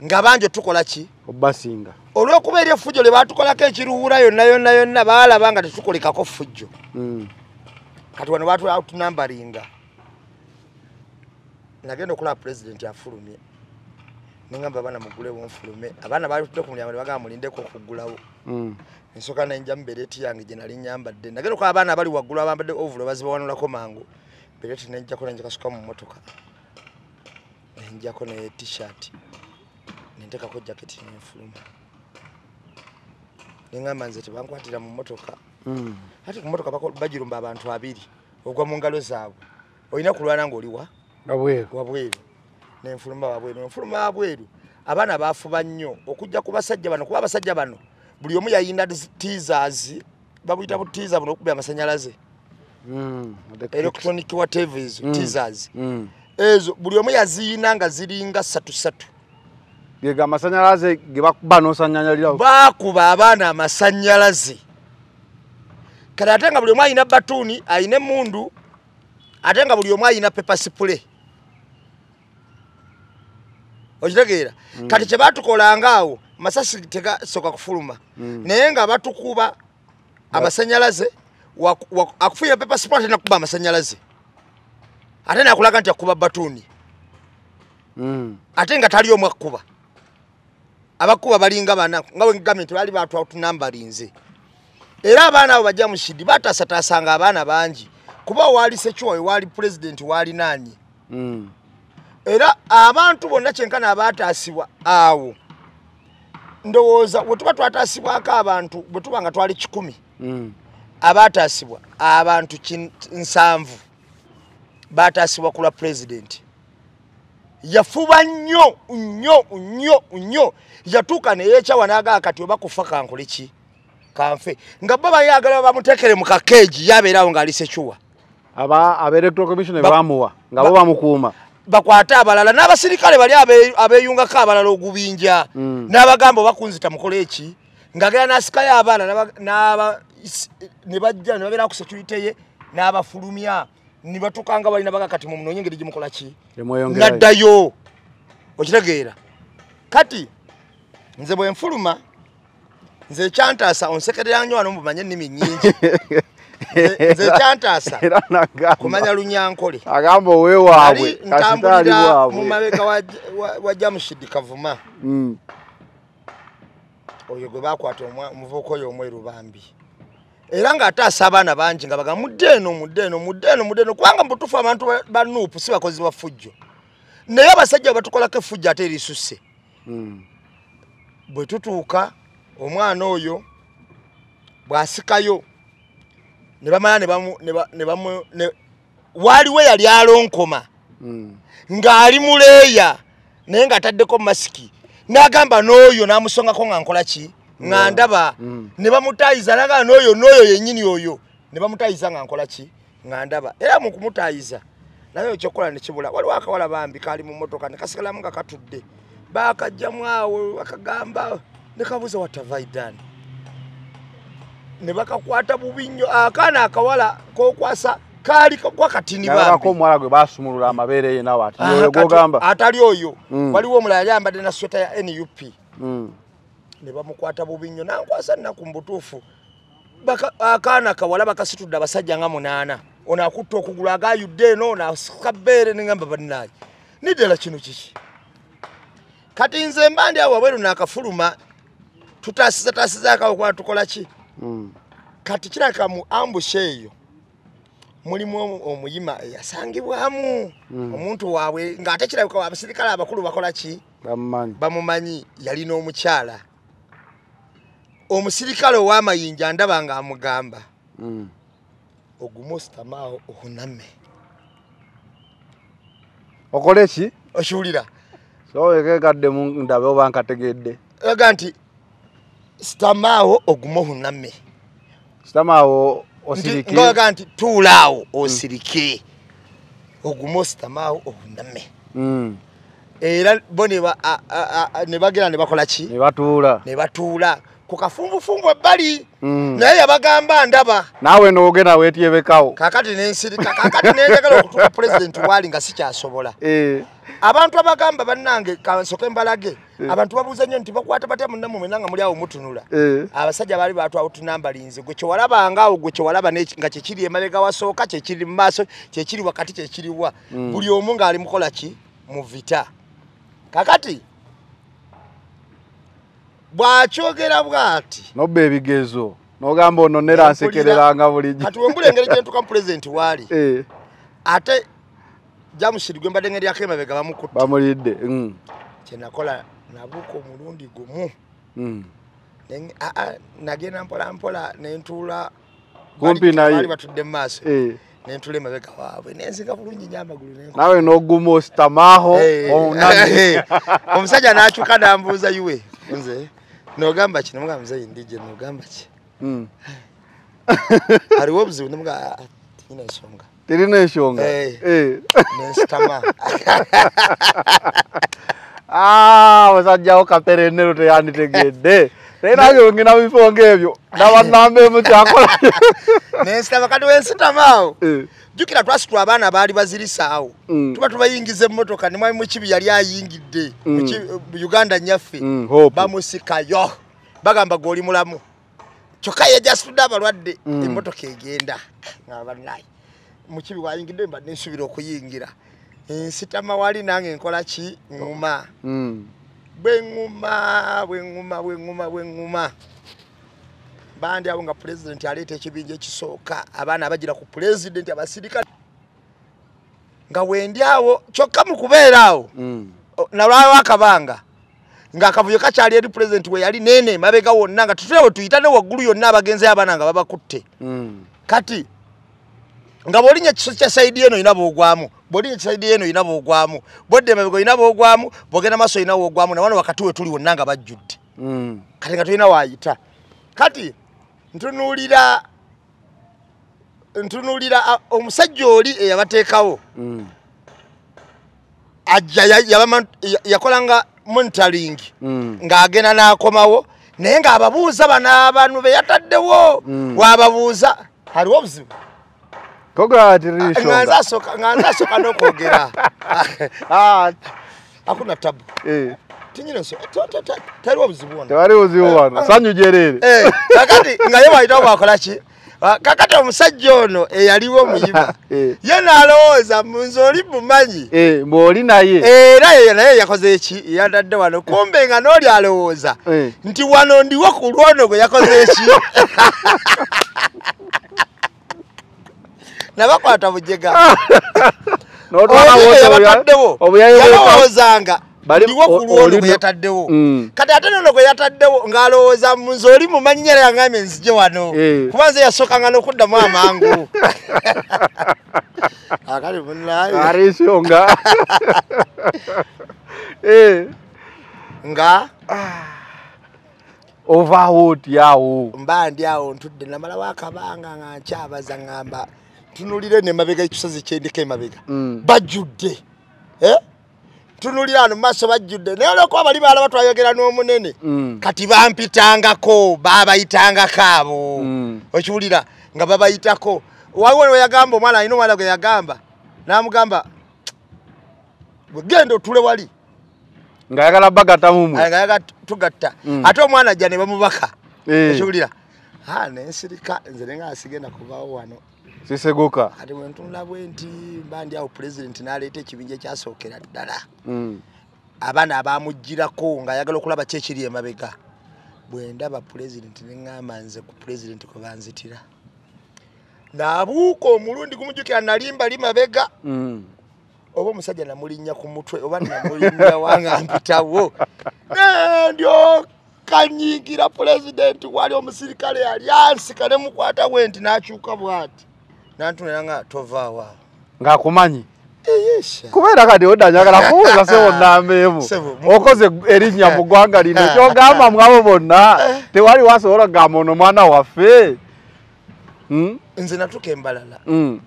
S1: Nga bangi tukola ki?
S2: Obasinga.
S1: Olw'okuba eri effujjo lye baatukolako ekiruhura yonna yonna yonna baalaba nga tetukolekako ffujjo. Kati wano batwawutunambalinga. Nagenda okulaba pulezidenti afulumye. Nengamba abaana muggulewo nfulume. Abaana baali tutudde ku mulyango ne bagamba mulindeko okuggulawo. Nsooka ne nggyamu bereeti yange gye nali nnyambadde. Nagenda okulaba abaana abali waggulu abambadde ovulo bazibawanulako mangu. Bereeti ne njjako ne ngikasuka mu mmotoka. Ne njjako ne t-shirt. Ne nteekako jaketi ne nfuluma. Ne ŋŋamba nze tebankwatira mu mmotoka. Ate ku mmotoka bagirumba abantu 2 ogwa mu ngalo zaabwe. Olina kulwana ng'oli wa?
S2: Wabweru.
S1: Wabweru. Nenfuluma wabweru, nenfuluma wabweru. Abaana baafuba nnyo okujja ku basajja bano, kuba abasajja bano buli omu yayina teasers, babuyita bu teaser buno okubya amasanyalaze. Electronic whatever is teasers. Ezo buli omu yaziyina nga ziringa 3-3.
S2: Gega amasanyalaze ge bakuba n'osanyanyalirawo.
S1: Baakuba abaana amasanyalaze. Kati ate nga buli omu ayina batuuni, ayina emmundu, ate nga buli omu ayina paper spray. Okitegeera? Kati kye baatukolanga awo, masasi tegasooka kufuluma. Naye nga batukuba amasanyalaze, akufuira paper spray ate nakuba amasanyalaze. Ate nakulaga nti akuba batuuni. Ate nga tali omu akuba. Abakuba balinga bana, nga bwe ngambye nti baali batwautunambalinze. Era abaana abo bajja mu shidi bataasataasanga abaana bangi. Kuba waali Sekiwa, waali pulezidenti, waali nani. Era abantu bonna kyenkana abaataasibwa awo. Ndowooza bwe tuba twataasibwako abantu, bwe tuba nga twali 100, abaataasibwa abantu 7 baataasibwa ku lwa pulezidenti. Yafuba nnyo nnyo nnyo nnyo, yatuuka ne yeekyawa n'agamba kati oba kufa kankole ki? Kanfe. Nga bo bayagala bamuteekere mu kakeegi yabeerawo ng'ali Sekiwa.
S2: Aba Electoral Commission bamuwa nga bo bamukuuma.
S1: Bakwate abalala n'abasirikale bali abeeyungako abalala ogubinja n'abagamba bakunzita mukole eki, ng'agenda n'asikayo abaana ne bajja ne babeera ku security ye n'abafulumya ne batuuka nga balina baga kati mumunoonye engeri gye mukola ki n'addayo. Okitegeera? Kati nze bwe nfuluma, nze ekyantaasa onsekerera nnyo wano mumanye ennimi nnyingi. Nze ekyantaasa kumanya Lunyankole.
S2: Agamba owewaabwe
S1: ntambulira mu mabega wa Jamushidi Kavuma. Oyo gwe bakwata omuvubuka oyo omweru bambi. Era ng'ataasa abaana bangi nga bagamba mudde eno, mudde eno, mudde eno, mudde eno, kubanga mu butuufu abantu ba Nuupu si bakozi ba ffujjo. Naye abasajja batukolako effujjo ate erisusse. Bwe tutuuka omwana oyo bw'asikayo ne bamala ne waaliwo yali alonkoma ng'ali muleeya naye ng'ataddeko masiki n'agamba n'oyo n'amusongako nga nkola ki nga ndaba. Ne bamutayiza n'agamba n'oyo n'oyo yennyini oyo ne bamutayiza nga nkola ki nga ndaba. Era mu kumutayiza naye ekyokukola ne kibula. Waliwo akawala bambi kaali mu mmotoka ne kasigalamu nga katudde, baakajjamu awo akagamba ne kabuuza what have I done? Ne bakakwata bubi nnyo. Akaana akawala k'okwasa kaali kwa katini bambi.
S2: Omuwala gwe baasumulula amabeere ye nawe ati oyo gw'ogamba.
S1: Atali oyo. Waliwo omulala yali ayambadde na sweta ya NUP. Ne bamukwata bubi nnyo n'ankwasa nnaku mu butuufu. Akaana akawala bakasitudde abasajja nga 8. Ono akutte okugulu agayudde eno, ono asika bbeere ne ngamba bannaaye. Ni ddala kino kiki? Kati nze mba ndi awo wabweru naakafuluma, tutaasiza akawo kuba tukola ki? Kati kirabika mu ambush eyo mulimu omuyima eyasangibwamu omuntu waabwe ng'ate kirabika abasirikale abakulu bakola ki? Bamumanyi. Yalina omukyala. Omusirikale ow'amayinja ndaba ng'amugamba ogume ositamaawo ohuname.
S2: Okole ki?
S1: Okiwulira?
S2: So ekekadde ndabe oba nkategedde.
S1: Aga nti sitamaawo ogume ohuname.
S2: Sitamaawo osirike.
S1: Nga nti tuulaawo osirike. Ogume ositamaawo ohuname. Era bo ne bagenda ne bakola ki?
S2: Ne batuula.
S1: Ne batuula ku kafumbufumbu ebbali. Naye yabagamba ndaba.
S2: Naawe n'ogenda weetyebekawo.
S1: Kaakati ne nsirika, kaakati ne njagala okutuuka pulezidenti waali nga sikyasobola. Abantu abagamba bannange kansooke mbalage, abantu babuuza nnyo nti bakwata batya munnammwe mwenna nga muli awo mutunula. Abasajja baali batwawutunambalinze gwe kyewalabanga awo, gwe kyewalaba nga kyekiri emabega wasooka, kyekiri mu maaso, kyekiri wakati, kyekiriwa. Buli omu ng'ali mukola ki? Mu vita. Kakati bw'akyogera bw'ati
S2: nobba ebigezo n'ogamba ono nera nsekereranga bulijjo.
S1: Kati wembula engeri gye ntuuka mu pulezidenti waali, ate Jamushidi gwe mbadde ngeryako emabega bamukutte.
S2: Bamulidde.
S1: Kye nakola nabuuka omulundi gumu. Nagenda mpola mpola ne ntuula
S2: kumpi naye.
S1: Baali batudde mu maaso. Nentula emabega waabwe nenzinga bulungi nnyo amagulu
S2: nawe n'oguma ositamaaho.
S1: Omusajja n'akyuka n'ambuuza iwe nze nogamba ki? Nemugamba muzeeyi ndije. Nogamba ki? Hariwo obuzibu? Nemugamba tinyina ensonga.
S2: Terina ensonga.
S1: Nensitama.
S2: Musajjawo Kapere Nero teyanditegedde. Naye nange ngenda mu bifo ng'ebyo ndaba nnamba emu kyakola.
S1: Nensitama. Kati wensitama awo jjukira twasitula abaana baali bazirisa awo, tuba tubayingiza emmotoka ne mwami Mukibi yali ayingidde Uganda nnyaffe, bamusikayo bagamba gw'oli mulamu, kyokka ye jasitudde abalwadde, emmotoka egenda nga bannaye Mukibi wayingidde mba nensubira okuyingira. Nsitama wali nange nkola ki? Ŋŋuma. Bwe ŋŋuma bwe ŋŋuma bwe ŋŋuma bwe ŋŋuma bandi abo nga pulezidenti aleeta ekibinja ekisooka, abaana abagira ku pulezidenti abasirikale nga wendi awo. Kyokka mu kubeera awo nalwawo akabanga ng'akavuyo kakyali eri pulezidenti we yali neene emabega wonna nga tutule we tuyita ne waggulu yonna abagenzeyo abaana nga babakutte. Kati nga bw'olinnya ekisozi kya sayidi eno olina bw'ogwamu, bw'olinnya ekisayidi eno olina bw'ogwamu, bw'odda emabega olina bw'ogwamu, bw'ogenda maaso olina bw'ogwamu, na wano wakati we tuli wonna nga bajjudde. Kati nga tolina waayita. Kati ntunuulira omusajja oli eyabateekawo ajja yakolanga monitoring ng'agenda n'akomawo, naye ng'ababuuza bano abantu be yataddewo, wababuuza haliwo obuzibu. Nga nze asooka n'okwogera hakuna tabu. Tinyina taliwo obuzibu wano.
S2: Tewali buzibu wano. Sanyu jereere.
S1: Kakati nga ye bw'ayitawo bw'akola ki? Kakati omusajja ono eyaliwo Muyiba ye n'alowooza nze oli mumanyi
S2: mbw'oli naye,
S1: era ye naye yakoze eki? Yatadde wano. Kumbe nga n'oli alowooza nti wano ndiwo ku lwono gwe yakoze eki? Nabakwata bujega. Yabataddewo yalowoozanga ndiwo ku lwono gwe yataddewo. Kati ate nono gwe yataddewo ng'alowooza nze oli mumanyi era yangambye nzije wano, kuba nze yasookanga n'okuddamu amangu. Akali munnaye
S2: alisonga
S1: nga
S2: ovaawo otyawo?
S1: Mba ndi awo ntudde namalawo akabanga nga nkyabaza ngamba tunulire nemabega ekisozi kyendiko emabega bajjudde, tunulira ano maaso bajjudde, naye olwokuba bali balaba twayogera n'omunene kati bampitangako, babayitangako abo, okiwulira nga babayitako. Waliwo we yagamba omwana alina omwana gwe yagamba n'amugamba genda otule wali
S2: ng'ayagala bagatta mumwe,
S1: nga ayagala tugatta, ate omwana ajja ne bamubaka, okiwulira. Nensirika nze ne nga sigenda kuvaawo wano
S2: siseguka.
S1: Kati bwe ntunula bwe nti mba ndi awo pulezidenti n'aleeta ekibinja ekyasookera ddala, abaana abamugirako ng'ayagala okulaba ki ekiri emabega. Bwe ndaba pulezidenti ne ŋŋamba nze ku pulezidenti kwe banzitira. Naabuuka omulundi gumujjukira nalimba li mabega, oba omusajja namulinnya ku mutwe oba namulinnya wanga mpitawo, nendyoka nyigira pulezidenti wali omusirikale yali ansika ne mukwata bwe nti n'akyuka bw'ati nantunula nga tovaawo awo.
S2: Ng'akumanyi? Kubeera kati odda njagala kubuuza ssebo nnamba emu, okoze erinnya mu ggwanga lino, ky'ogamba mwabo bonna tewali wasobola kugamba ono mwana waffe.
S1: Nze natuuka embalala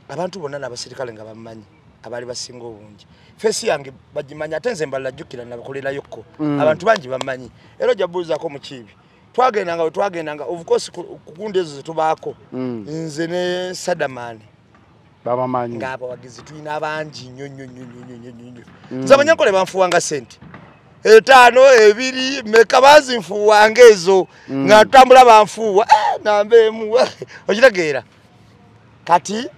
S1: abantu bonna n'abasirikale nga bammanyi abaali basinga obungi, feesi yange bagimanyi, ate nze embalala jjukira nabakolerayokko, abantu bangi bammanyi. Era ojja buuzaako Mukiibi, twagendanga we twagendanga, of course ku gundi ezo zetubaako nze ne Sadamani
S2: babamanyi
S1: ng'abawagizi tulina bangi nnyo nnyo nnyo nnyo nnyo nnyo. Nze abanyankole banfuwanga sente 5 2 meka bazinfuwanga ezo nga tutambula banfuwa namba emu okitegeera. Kati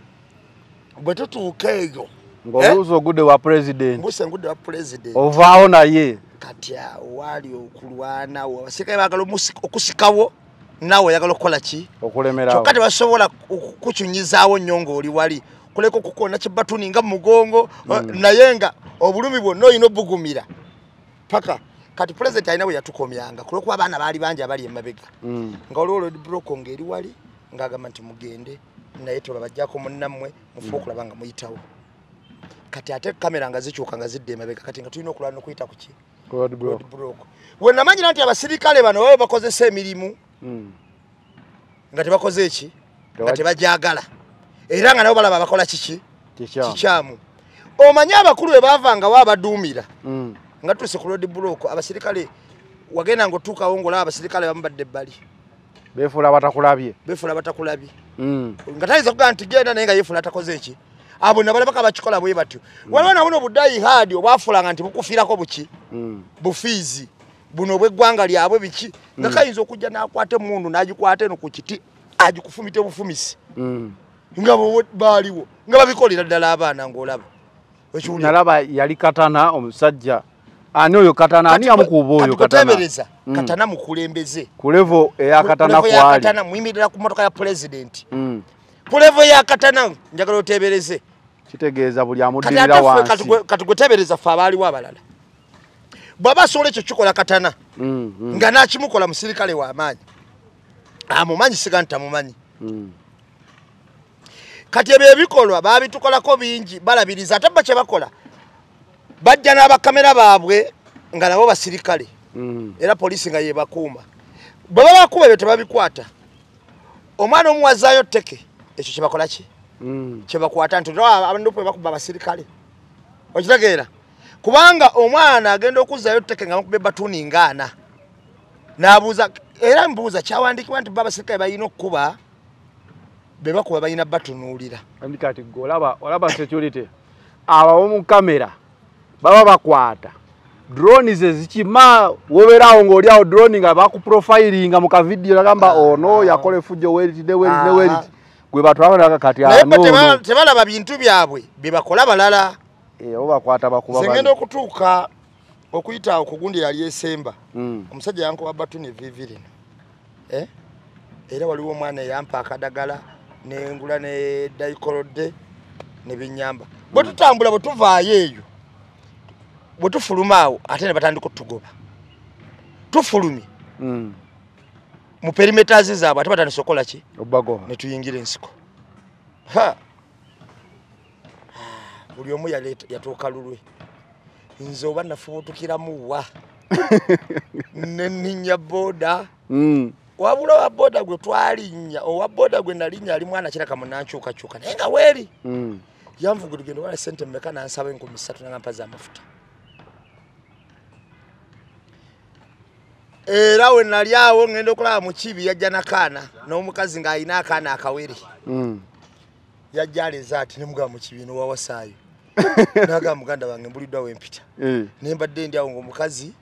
S1: bwe tutuuka eyo
S2: ng'obuuza ogudde wa pulezidenti,
S1: mbuuse ngudde wa pulezidenti
S2: ovaawo naye.
S1: Kati awo waali okulwana, abasirikale baagala okusikawo naawe oyagala okukola ki?
S2: Okulemerawo.
S1: Kyokka tebasobola kukunyizaawo nnyo ng'oli wali, kuleka okukoona kibatuni nga mu mugongo, naye nga obulumi bwonna olina obugumira paka. Kati pulezidenti alina bwe yatukomyanga kulwokuba abaana baali bangi abali emabega, nga waliwo road block ng'eri wali ng'agamba nti mugende. Naye tebabajjako munnammwe mufuba okulaba nga muyitawo. Kati ate kamera nga zikyuka nga zidda emabega, kati nga tulina okulwana okuyita ku ki? Road block. We namanyira nti abasirikale bano baba bakozesa emirimu nga tebakoze eki, nga tebagyagala, era nga nabo balaba bakola kiki? Kikyamu. Omanyi abakulu bwe baavangawo abaduumira nga tuuse ku road block, abasirikale wagenda ng'otuukawo ng'olaba abasirikale bamubadde ebbali,
S2: beefuula batakulabye,
S1: beefuula batakulabye, nga tayinza kugamba nti genda, naye nga yeefuula atakoze eki. Abo nabalabaka bakikola bwe batyo. Waliwo na buno budayi hadi obwafuulanga nti bukufiirako buki, bufiizi buno obw'eggwanga lyabwe biki, nga kayinza okujja n'akwata emmundu n'agikwata eno ku kiti agikufumite bufumisi, nga baaliwo nga babikolera ddala abaana ng'olaba.
S2: Nalaba yali Katana omusajja ani oyo Katana, ani yamukuba oyo Katana?
S1: Tebereza Katana mukulembeze
S2: ku level eya Katana,
S1: kwali Katana muyimirira ku mmotoka ya president. Ku level ya Katana njagala otebereze,
S2: kitegeeza buli amuddirira wansi.
S1: Kati gwetebereza ffe abaaliwo abalala bw'aba asobola ekyo kikola Katana, nga n'akimukola musirikale w'amaanyi amumanyi, siga nti tamumanyi. Kati ebyo ebikolwa baabitukolako bingi, balabiriza. Ate bo kye bakola, bajja n'abakamera baabwe nga nabo basirikale, era poliisi nga yebakuuma. Bwe babakuba ebyo tebabikwata. Omwana omuwazaayo tteke, ekyo kyebakola ki? Kyebakwata nti abantu bwe bakuba abasirikale. Okitegeera? Kubanga omwana agenda okuzzaayo tteke nga bamukuba ebatuuni ngaana, n'abuuza, era mbuuza kyawandiikibwa nti bo abasirikale balina okukuba, be bakuba balina batunuulira.
S2: Kati gwe olaba security abo mu kamera baba bakwata drone ze zikima, wobeerawo ng'oli awo drone nga bakuprofilinga mu kavidiyo, nagamba ono yakola effujjo weriti ne weriti ne weriti, gwe batwala kati
S1: naye bo tebalaba bintu byabwe bye bakola balala.
S2: Abo bakwata bakuba.
S1: Nze ngenda okutuuka okuyita awo ku gundi yali esemba, omusajja yankuba batuni eviivi lino, era waliwo omwana eyampa akadagala nengula ne daikolodde ne binnyamba. Bwe tutambula bwe tuvaayo eyo, bwe tufuluma awo ate ne batandika otugoba. Tufulumye mu perimeters zaabwe ate batandise okukola ki?
S2: Obagoba.
S1: Ne tuyingira ensiko. Buli omu yatuuka lulwe. Nze oba nafubutukiramu wa ne nninnya boda. Wabula owa boda gwe twalinnya, owa boda gwe nalinnya ali mwana kiraka munankyukakyuka, naye nga weeri. Yanvuga olugendo wala ssente mmeka, n'ansaba 3,000 n'ampa z'amafuta. Era we nali awo ngenda okulaba mu kibi yajja n'akaana n'omukazi ng'alina akaana akawere. Yajja aleeza ati ne mugamba mu kibi n'owawasaayo. N'agamba muganda wange mbuliddwa we mpita. Ne mbadde ndi awo ng'omukazi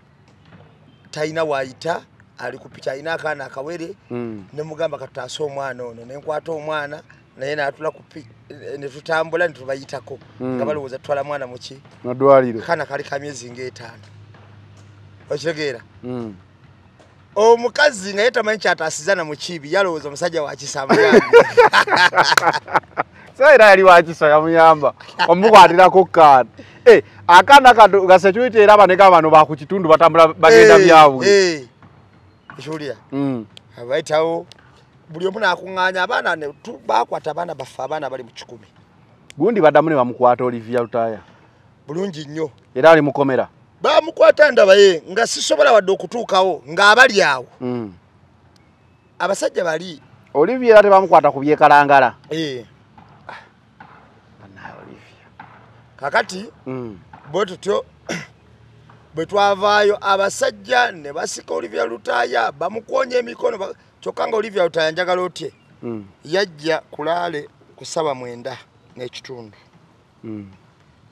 S1: talina waayita, ali ku piki alina akaana akawere. Ne mugamba katutaase omwana ono, ne nkwata omwana naye n'atula ku piki ne tutambula ne tubayitako, nga balowooza tutwala mwana mu ki?
S2: Mu ddwaliro.
S1: Akaana kali ka myezi ng'etaano. Okitegeera? Omukazi nga ye tamanyi kyataasiza na mukibi, yalowooza omusajja wa kisa amuyamba.
S2: So era yali wa kisa yamuyamba omukwatirako kaana. Akaana kato ga security era baneka bano ba ku kitundu batambula bagenda byabwe.
S1: Ekiwulira? Abayitawo buli omu n'akuŋŋaanya abaana ne bakwata abaana baffe, abaana bali mu 1,000.
S2: Gundi baddamu ne bamukwata Olivia Lutaaya.
S1: Bulungi nnyo.
S2: Era ali mukomera.
S1: Bamukwata ndaba ye nga sisobola wadde okutuukawo ng'abali awo. Abasajja bali.
S2: Olivia era tebamukwata ku byekalangala. Olivia.
S1: Kakati bwe tutyo bwe twavaayo abasajja ne basika Olivia Lutaaya bamukonya emikono, kyokka nga Olivia Lutaaya njagala otye, yajja kulaale ku 9:30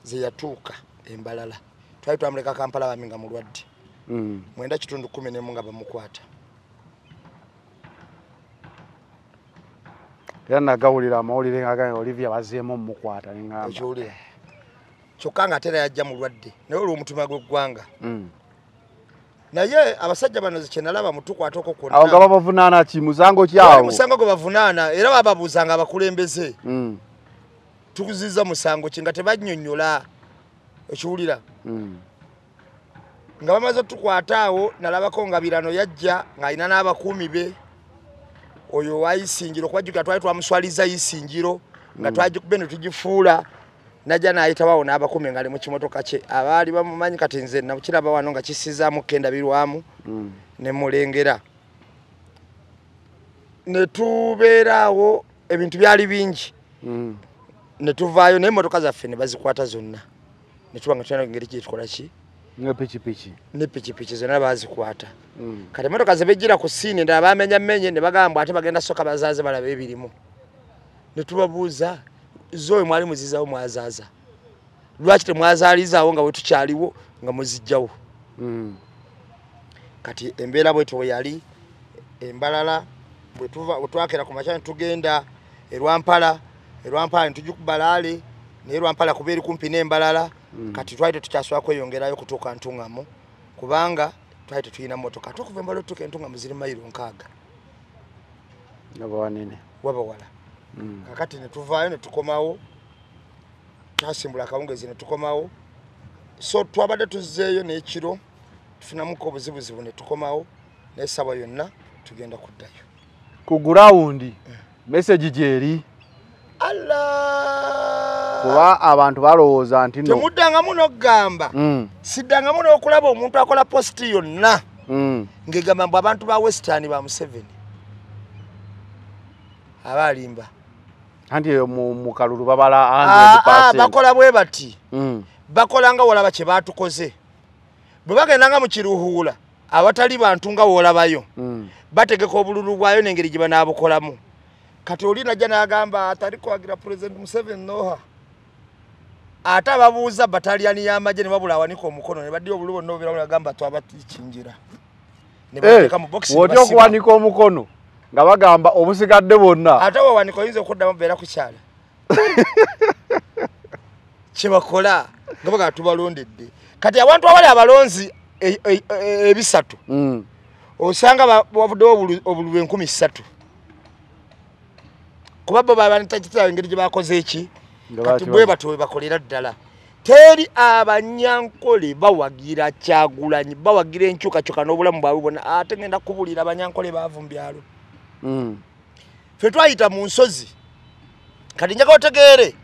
S1: ze yatuuka embalala. Twali twamuleka Kampala bami nga mulwadde. 9:11 nga bamukwata.
S2: Era nagawulira amawulire nga Olivia bazzeemu omukwata ne ŋŋamba.
S1: Ekiwulira. Kyokka nga ate era yajja mulwadde naye olw'omutima gw'eggwanga. Naye abasajja bano kye nalaba mutukwatako kwonna.
S2: Awo nga babavunaana ki? Musango ki awo?
S1: Musango gwe bavunaana era bababuuzanga abakulembeze. Tukuziza musango ki nga tebannyonnyola. Ekiwulira? Nga bamaze otukwata awo nalabako nga Birano yajja ng'alina n'abakuumi be. Oyo wa Isingiro kubajjukira twali twamuswaliza Isingiro nga twagikube ne tugifuula najja n'ayitawawo n'abakumi nga ali mu kimotoka kye abaali bamumanyi. Kati nze nakiraba wano nga kisizaamu kendabirwamu ne mulengera ne tubeeraawo. Ebintu byali bingi ne tuvaayo n'emmotoka zaffe ne bazikwata zonna ne tuba nga tulina engeri gye tukola ki
S2: ne pikipiki
S1: ne pikipiki zonna bazikwata. Kati emmotoka ze bejjira ku siini endala bamenya mmenye ne bagamba ate bagenda soka bazaaze balabe ebirimu. Ne tubabuuza zoe mwali muzizaawo mwazaaza lwaki temwazaalizaawo nga bwe tukyaliwo nga muzijjawo? Kati embeera bwetyo bwe yali. Embalala bwe twakera ku makya ne tugenda Erwampala, Erwampala ne tugikuba Balaale, naye Erwampala kuba eri kumpi n'Embalala. Kati twali tetukyasobola kweyongerayo kutuuka Ntungamo kubanga twali tetulina mmotoka. Ate okuva Embalala otuuka Entungamo ziri mayiro 6
S2: waba wanene
S1: waba wala. Kakati ne tuvaayo ne tukomawo, twasimbula akawungeezi ne tukomawo. So twabadde tuzzeeyo n'ekiro tufunamuko obuzibuzibu ne tukomawo, n'essaawa yonna tugenda kuddayo
S2: ku gurawundi. Message gyeri
S1: Allah
S2: kuba abantu balowooza nti no
S1: temuddangamu n'okugamba siddangamu n'okulaba omuntu akola positi yonna ng'egamba mbu abantu ba Western ba Museveni aba alimba.
S2: Anti eyo mu kalulu babala 100%.
S1: Bakola bwe bati bakola nga wolaba kye baatukoze bwe bagendanga mu kiruhuula awatali bantu nga wolabayo bategeka obululu bwayo n'engeri gye banaabukolamu. Kati oli najja n'agamba atali kuwagira President Museveni noha ate ababuuza bataliyani y'amagye ne babula awanika omukono ne baddira obululu bonna obubeerawo n'agamba twabatikingira ne bateeka mu bokisi.
S2: Otya okuwanika omukono nga bagamba obusigadde bwonna
S1: ate wawanika oyinza okuddamu beera kukyala kyebakola nga bagamba tubalondedde. Kati abantu abali abalonzi ebisatu osanga bavuddewo obululu 3000 kuba bo babantakitira engeri gye bakoze eki. Kati bwe batyo bwe bakolera ddala. Teri abanyankole bawagira Kyagulanyi, bawagira enkyukakyuka n'obulamu bwabwe bwonna. Ate ngenda kubuulira abanyankole baavu mu byalo. Ffe twayita mu nsozi. Kati njagala otegeere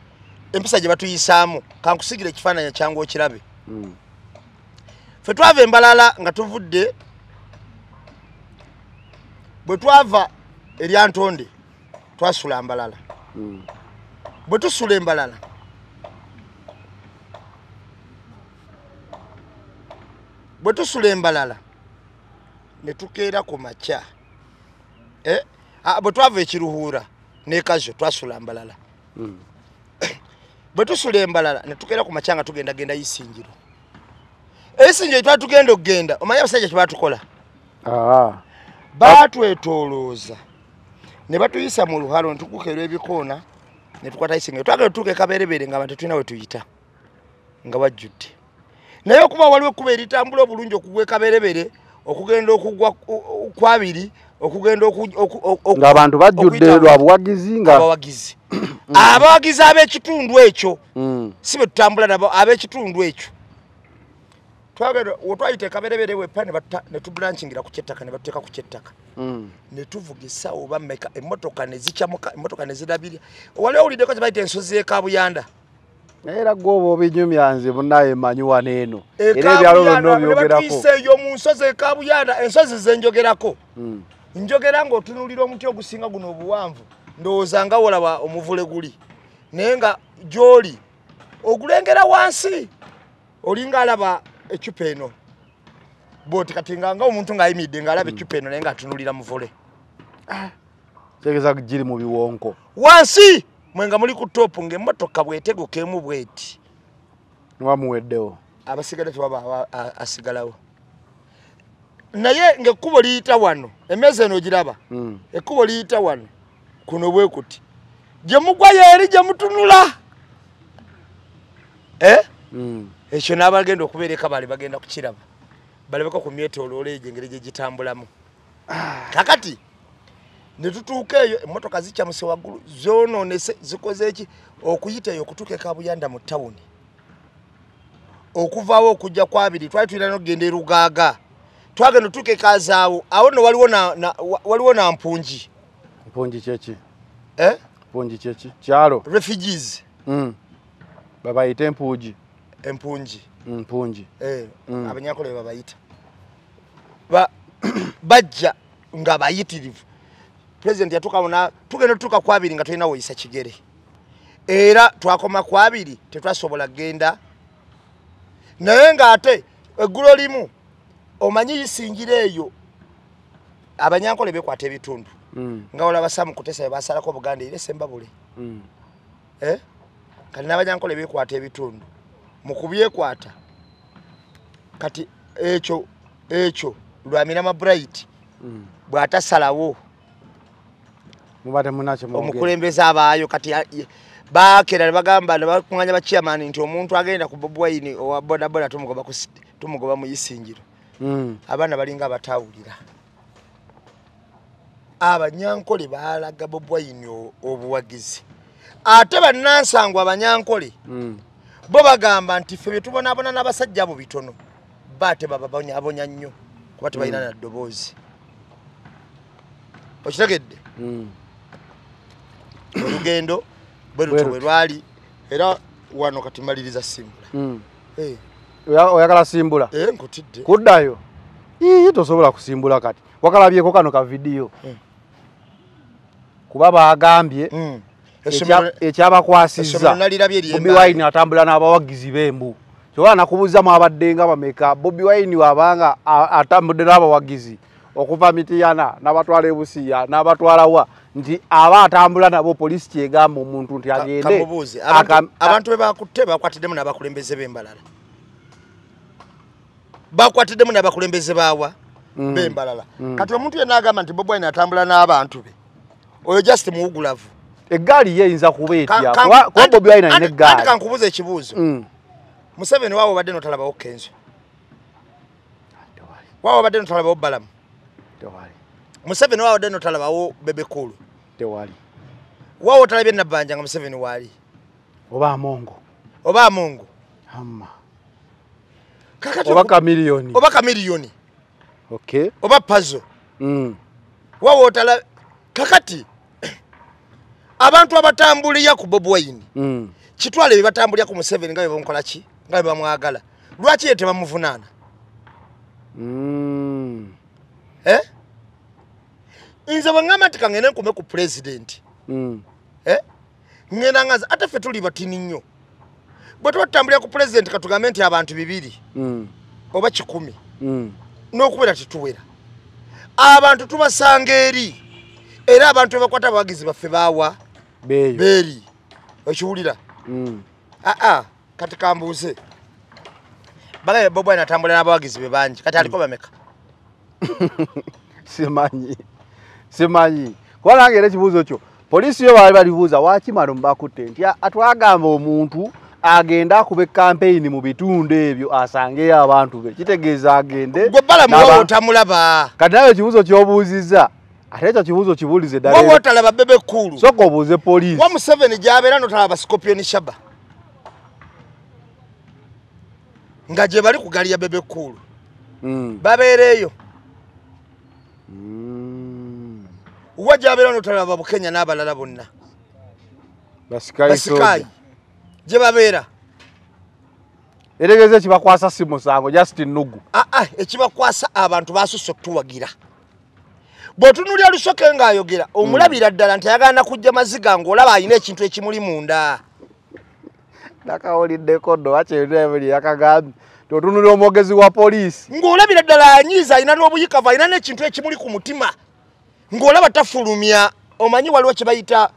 S1: empisa gye batuyisaamu, kankusigira ekifaananyi kyangu okirabe. Ffe twava Embalala nga tuvudde, bwe twava Eryantonde twasula Mbalala. Bwe tusula Embalala ne tukeera ku makya. Bwe twava Ekiruhuura n'Ekazo twasula Mbalala. Bwe tusula Embalala ne tukeera ku makya nga tugendagenda Isingiro. Isingiro twali tugenda okugenda, omanyi abasajja kye baatukola? Baatwetoolooza ne batuyisa mu luhalo ne tukuka olw'ebikoona ne tukwata Isingiro. Twagala tutuuka e Kaberebere nga abantu tetulina we tuyita nga wajjudde. Naye okuba waliwo ekkubo eritambula obulungi okugwa e Kaberebere okugenda okugwa kwabiri okugenda
S2: nga abantu bajjudde lwa buwagizi nga
S1: abawagizi abawagizi ab'ekitundu ekyo si be tutambula nabo ab'ekitundu ekyo. Twagenda wetwayita e Kaberebere weppa ne tubulanchingira ku kyettaka ne batuteeka ku kyettaka ne tuvuga essaawa oba mmeka emmotoka ne zikyamuka emmotoka ne zirabirira. Wali owuliddeko kye bayita ensozi y'e Kabuyanda?
S2: Naye era gwe oba obinyumya nze munnaye mmanyi wano eno era ebyalo byonna obyogerako.
S1: Batuyise eyo mu nsozi e Kabuyanda, ensozi ze njogerako njogera ng'otunuulira omuti ogusinga guno obuwanvu ndowooza nga wolaba omuvule guli naye nga gy'oli ogulengera wansi olinga alaba ecupa eno bw'oti kati nga omuntu ng'ayimiridde ng'alaba ecupa eno naye ng'atunuulira muvule.
S2: Kitegeeza giri mu biwonko
S1: wansi mwe nga muli ku topu ng'emmotoka bw'eteguka emu bw'eti
S2: wamuweddewo
S1: abasigadde tewaba asigalawo. Naye ng'ekkubo liyita wano, emmeeza eno ogiraba, ekkubo liyita wano kuno bwe kuti gye mugwa yeeri gye mutunula. Ekyo n'abagenda okubeera e Kabale bagenda kukiraba balabeko ku myetooloolo egyo engeri gye gitambulamu. Kakati ne tutuuka eyo emmotoka zikyamuse waggulu zoonoonese zikoze eki okuyita eyo okutuuka e Kabuyanda mu tawuni okuvaawo okujja kwabiri twali tulina n'okugenda e Rugaaga twagenda otuuka e Kazaawo awo nno waliwo na mpungi.
S2: Mpungi kyeki? Mpungi kyeki? Kyalo.
S1: Refugees.
S2: Babayita empungi.
S1: Empungi.
S2: Mpungi.
S1: Abanyankole babayita. Bajja nga bayitirivu. President yatuuka na tugenda tutuuka ku 2 nga tulina woyisa kigere. Era twakoma ku 2 tetwasobola kugenda. Naye ng'ate eggulo limu omanyi yisingira eyo abanyankole bekwata ebitundu. Nga olaba Sam Kutesa basalako Buganda era Sembabule. Kati n'abanyankole bekwata ebitundu. Mu kubyekwata kati ekyo Lwamirama Bright bw'atasalawo omukulembeze abaayo kati bakera ne bagamba ne bakuŋŋaanya ba chairman nti omuntu agenda ku Bobi Wine owa bodaboda tumugoba mu Isingiro. Abaana balinga abatawulira. Abanyankole baalaga Bobi Wine obuwagizi. Ate bannansangwa abanyankole bo bagamba nti ffe bye tubonaabona n'abasajja abo bitono, baate bababonyabonya nnyo kuba tebalina na ddoboozi. Okitegedde? Olugendo bwe lutyo bwe lwali era wano kati maliriza simbula.
S2: Oyagala simbula?
S1: Nkutidde.
S2: Kuddayo? Ii, tosobola kusimbula kati. Wakalabyeko kano ka vidiyo. Kuba bagambye ekyabakwasizza Bobi Wine atambula n'abawagizi b'embu. Kyova nakubuuza mwabadde nga bameka. Bobi Wine wabanga atambudde n'abawagizi okuva Mityana n'abatwala e Busia n'abatwala wa nti aba atambula nabo poliisi kyegamba omuntu nti agende.
S1: Abantu be bakutte bakwatiddemu n'abakulembeze b'embalala. Bakwatiddemu n'abakulembeze baawa b'embalala. Kati omuntu yenna agamba nti Bobi Wine atambula n'abantu be, oyo just muwugulavu.
S2: Eggaali ye eyinza kuba etya? Kuba Bobi Wine alina eggaali.
S1: Anti kankubuuza ekibuuzo. Museveni waawe obadde n'otalabawo Kenzo. Waawe obadde n'otalabawo Balamu. Museveni waawe obadde n'otalabawo Bebe Cool.
S2: Tewali.
S1: Waawe otalabye Nabbanja nga Museveni waali.
S2: Oba Amongo.
S1: Oba Amongo.
S2: Amma. Oba Chameleone.
S1: Oba Chameleone.
S2: Okay.
S1: Oba Pazo. Waawe otala kakati abantu abatambulira ku Bobi Wine. Kitwale batambulira ku Museveni nga bwe ki nga bwe bamwagala. Lwaki ye tebamuvunaana? Nze bwe ŋŋamba nti kangende nkume ku president. Ŋŋenda ngaza ate ffe tuli batini nnyo. Bwe tuba tutambulira ku president katugambe nti abantu 2 oba 10 n'okubeera tetuwera. Abantu tubasanga eri era abantu bebakwata abawagizi baffe baawa beeri. Okiwulira? Kati kambuuze. Bagaye Bobi Wine atambula n'abawagizi be bangi. Kati aliko bameka?
S2: Simanyi. Simanyi. Kuba nange era ekibuuzo kyo poliisi yo baali balibuuza waaki mano mubakutte nti atwagamba omuntu agende akube kampeyini mu bitundu ebyo asangeyo abantu be. Kitegeeza agende.
S1: Gwe Balamu waawe otamulaba.
S2: Kati nawe ekibuuzo ky'obuuzizza ate ekyo kibuuzo kibuulize ddala.
S1: Waawe otalaba Bebe Cool.
S2: Sooka obuuze poliisi.
S1: Wa Museveni gy'abeera n'otalaba Scorpion Shaba. Nga gye bali ku ggaali ya Bebe Cool. Babeera eyo. Wa gy'abeera n'otalaba Bukenya n'abalala bonna. Basikayi. Gye babeera.
S2: Eregeeza ekibakwasa si musango just nnugu.
S1: Ekibakwasa abantu basusse okutuwagira. Bw'otunuulira Lusoke ng'ayogera omulabira ddala nti ayagala kujja maziga ng'olaba alina ekintu ekimuli munda.
S2: Nakawuliddeko nno wakyebuli yakagambye nti otunuulira omwogezi wa poliisi
S1: ng'olabira ddala anyiiza alina n'obuyikavu alina n'ekintu ekimuli ku mutima ng'olaba tafulumya. Omanyi waliwo kye bayita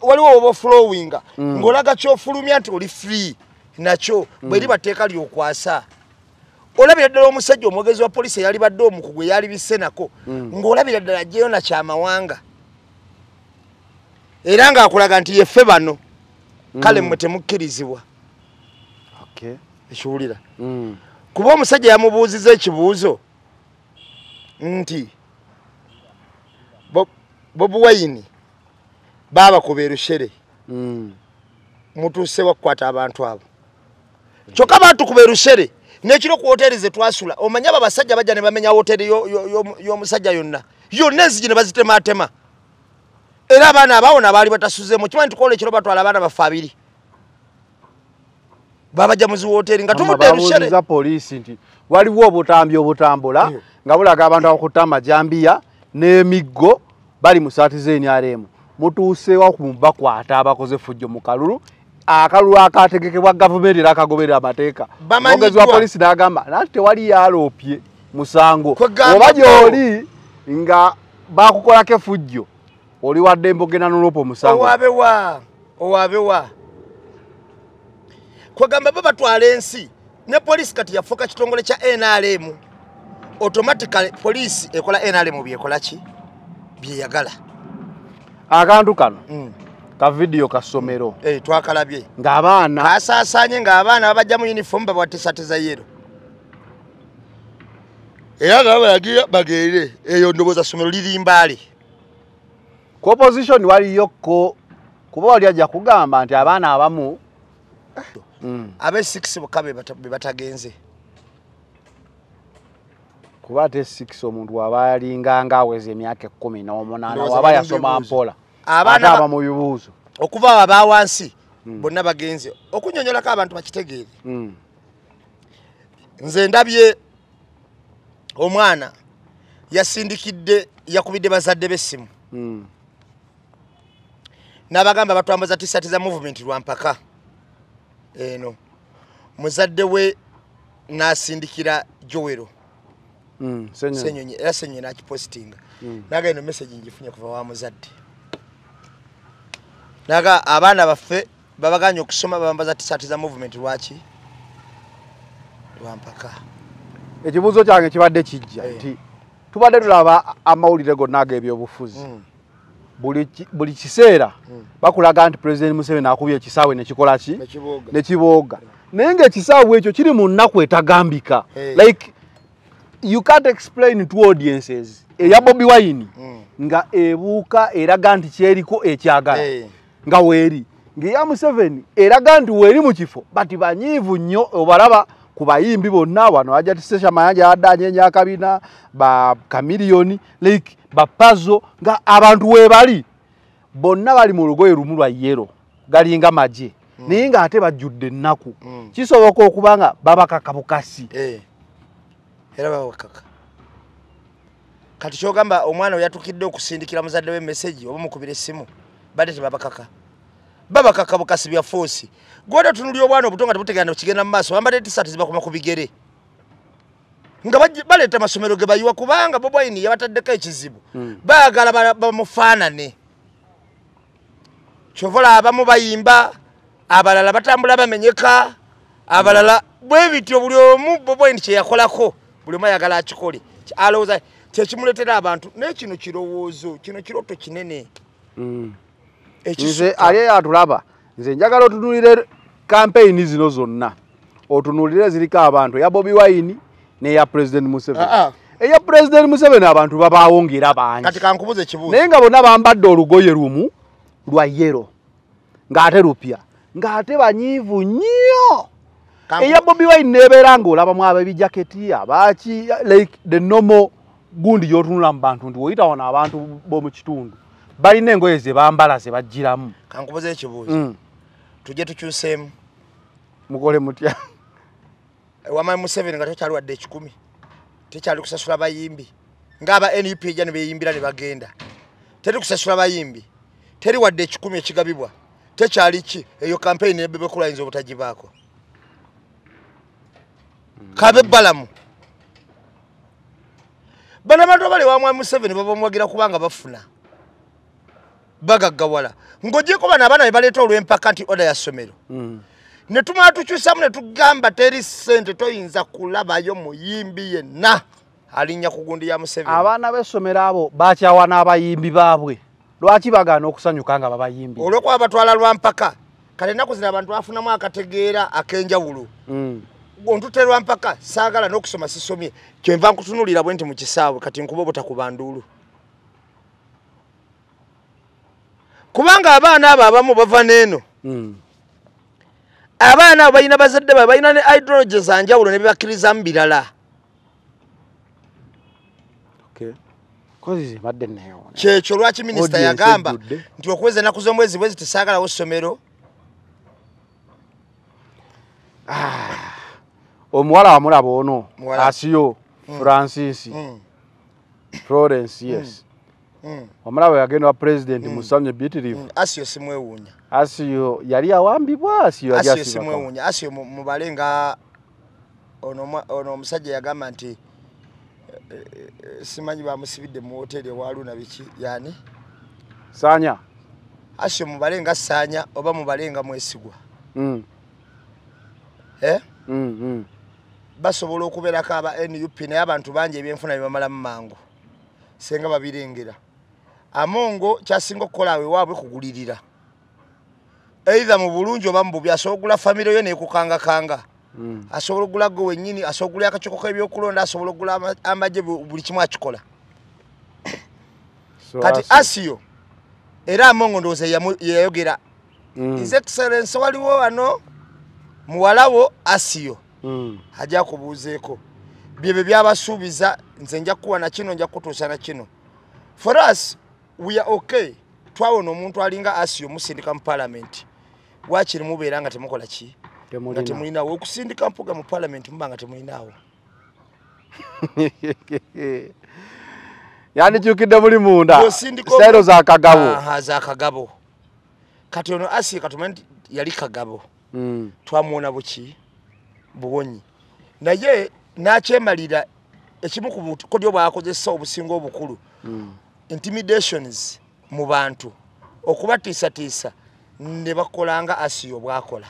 S1: waliwo oba flowinga ng'olaga ky'ofulumya nti oli free nakyo bwe liba tteeka ly'okwasa. Olabira ddala omusajja omwogezi wa poliisi eyali badde omukugu eyali bisenako ng'olabira ddala aggyeyo na kyamawanga era ng'akulaga nti yeffe bano kale mmwe temukkirizibwa. Ekiwulira? Kuba omusajja yamubuuzizza ekibuuzo nti Bobi Wine baabakuba e Rushere mutuuse wakukwata abantu abo. Kyokka baatukuba e Rushere n'ekiro ku woteeri ze twasula. Omanyi abo abasajja bajja ne bamenya woteeri y'omusajja yonna yonna enzigi ne bazitemaatema. Era abaana abawona baali batasuzeemu. Kimanyi tukola ekiro batwala abaana baffe abiri. Babajja mu ziwooteeri nga tumudde erushere.
S2: Babuuliza poliisi nti waliwo obutambi obutambula nga bulaga abantu abakutte amajambiya n'emiggo bali mu saati z'NRM. Mutuuseewa ku bakwata abakoze effujjo mu kalulu. Akalulu akategekebwa gavumenti era akagoberera amateeka. Omwogezi wa poliisi n'agamba nti tewali yaloopye musango. Oba gy'oli nga bakukolako effujjo oli wa ddembe ogenda n'oloopa omusango.
S1: Owaabewa, owaabewa. Kwegamba bo batwala ensi ne poliisi kati yafuuka kitongole kya NRM. Automatically poliisi ekola NRM byekola ki? Byeyagala.
S2: Akantu kano ka video ka ssomero.
S1: Twakalabye.
S2: Ng'abaana
S1: kasaasaanye ng'abaana babajja mu uniform babawa t-shirt za yellow. Era nga babalagira bagende eyo ndowooza ssomero liri Mbale.
S2: Ku opposition waliyokko kuba wali ajja kugamba nti abaana abamu
S1: abe 6 bokka be batagenze.
S2: Kuba ate 6 omuntu aba yalinganga aweza emyaka 18 waba yasoma mpola.
S1: Abaana
S2: aba mu bibuuzo.
S1: Okuva aba wansi bonna bagenze. Okunyonyolako abantu bakitegeere. Nze ndabye omwana yasindikidde yakubidde bazadde b'essimu. N'abagamba batwambaza t-shirt za movement lwa mpaka. Eno muzadde we n'asindikira Joel Senyonyi era Senyonyi n'akipositinga. Naga eno message ngifunye kuva wa muzadde. Naga abaana baffe babaganye okusoma babambaza t-shirt za movement lwaki? Lwa mpaka.
S2: Ekibuuzo kyange kibadde kijja nti tubadde tulaba amawulire gonna ag'ebyobufuzi. Buli kiseera bakulaga nti President Museveni akubye ekisaawe nekikola ki? Nekibooga. Naye ng'ekisaawe ekyo kiri mu nnaku etagambika. Like you can't explain to audiences. Eya Bobi Wine nga ebuuka eraga nti kyeriko ekyagala nga weeri. Ng'eya Museveni eraga nti weeri mu kifo bati banyiivu nnyo obalaba ku bayimbi bonna wano Hajati Sesha Mayanja adde anyeenya akabina ba Chameleone like bapazo nga abantu weebali bonna bali mu lugoye lumu lwa yellow galinga magye naye ng'ate bajjudde ennaku. Kisoboka okuba nga babakaka bukasi.
S1: Era babakaka. Kati kyogamba omwana we yatukidde okusindikira muzadde we message oba mukubira essimu badde tebabakaka. Babakaka bukasi bya force. Gw'oda tunulira obwana obuto nga tebutegeera kigenda mu maaso bambadde t-shirt zibakoma ku bigere. Nga baleeta amasomero ge bayiwa kubanga Bobi Wine yabataddeko ekizibu. Baagala bamufaanane. Kyova abamu bayimba, abalala batambula bamenyeka, abalala bwe bityo buli omu Bobi Wine kye yakolako buli omu ayagala akikole. Alowooza kyekimuleetera abantu naye kino kirowoozo, kino kirooto kinene.
S2: Nze ali atulaba nze njagala otunuulire campaign zino zonna otunuulire ziriko abantu eya Bobi Wine n'eya President Museveni. Eya President Museveni abantu babaawo ng'era bangi.
S1: Kati kankubuze ekibuuzo.
S2: Naye nga bonna bambadde olugoye lumu lwa yellow ng'ate lupya ng'ate banyiivu nnyo. Eya Bobi Wine nebeera ng'olabamu ab'ebijaketi abaaki like the normal gundi y'otunula mu bantu nti woyita wano abantu b'omu kitundu balina engoye ze bambala ze bajjiramu.
S1: Kankubuze ekibuuzo. Tujje tukyuseemu.
S2: Mukole mutya?
S1: Wamma Museveni nga tekyali wadde 10 tekyali kusasula bayimbi ng'aba NUP ejja ne beeyimbira ne bagenda. Teri kusasula bayimbi, teri wadde 10 ekigabibwa, tekyali ki eyo campaign ne Bebe Cool ayinza obutagibaako. Kabe balamu. Bano abantu abali wa Museveni babamuwagira kubanga bafuna bagaggawala. Ng'ogyeko bano abaana be baleeta olw'empaka nti order ya ssomero. Ne tumala tukyusamu ne tugamba teri ssente toyinza kulabayo muyimbi yenna alinnya ku gundi ya Museveni.
S2: Abaana b'essomero abo bakyawa n'abayimbi baabwe. Lwaki bagaana okusanyuka nga babayimbi?
S1: Olw'okuba batwala lwa mpaka. Kale ennaku zino abantu bafunamu akategeera ak'enjawulo. Ontute lwa mpaka saagala n'okusoma sisomye. Kyenva nkutunuulira bwe nti mu kisaawe kati nkuba obutakuba nduulu. Kubanga abaana abo abamu bava n'eno. Abaana abo balina bazadde baabwe balina ne ideology za njawulo ne bebakkirizamu birala.
S2: Kozi badde nayo.
S1: Kyekyo lwaki minisita yagamba nti okuweza ennaku z'omwezi bwezi tesaagalawo ssomero.
S2: Omuwala wamulaba ono Asiyo Francis Florence, yes. Omulaba yagenda wa president Musanye bitirivu.
S1: Asiyo simwewuunya.
S2: Asiyo yali awambibwa. Asiyo yali
S1: Asiyo simwewuunya. Asiyo mubalenga ono omusajja yagamba nti simanyi bamusibidde mu hoteli ewaluna biki yani
S2: Sanya.
S1: Asiyo mubalenga Sanya oba mubalenga Mwesigwa. Basobola okubeerako aba NUP naye abantu bangi ebyenfuna bibamalamu mangu senga babirengera. Amongo kyasinga okukola awe waabwe kugulirira either mu bulungi oba mu bubi. Asobola okugula famire yo nekukangakanga, asobola okugula gwe wennyini, asobola okugula akakiiko k'ebyokulonda, asobola okugula amagye, buli kimu akikola. Kati Asiyo era Amongo ndowooza yeyayogera His Excellency waliwo wano muwalawo Asiyo ajja kubuuzeeko byebyo byabasuubiza, nze nja kukuwa na kino, nja kukutuusa na kino. For us we are okay. Twawona omuntu alinga Asiyo musindika mu parliament, wakiri mubeera nga temukola ki, nga temulinawo. Okusindika Mpuga mu parliament muba nga temulinaawo.
S2: Yandikyukidde muli munda sitayiro za Kagabo.
S1: Za Kagabo. Kati ono Asiyo katumanyi nti yali Kagabo, twamuwona buki buwonyi, naye n'akyemalira ekimu ku bukodyo bw'akozesa obusinga obukulu, intimidations mu bantu, okubatiisatiisa ne bakolanga Asiyo bw'akola.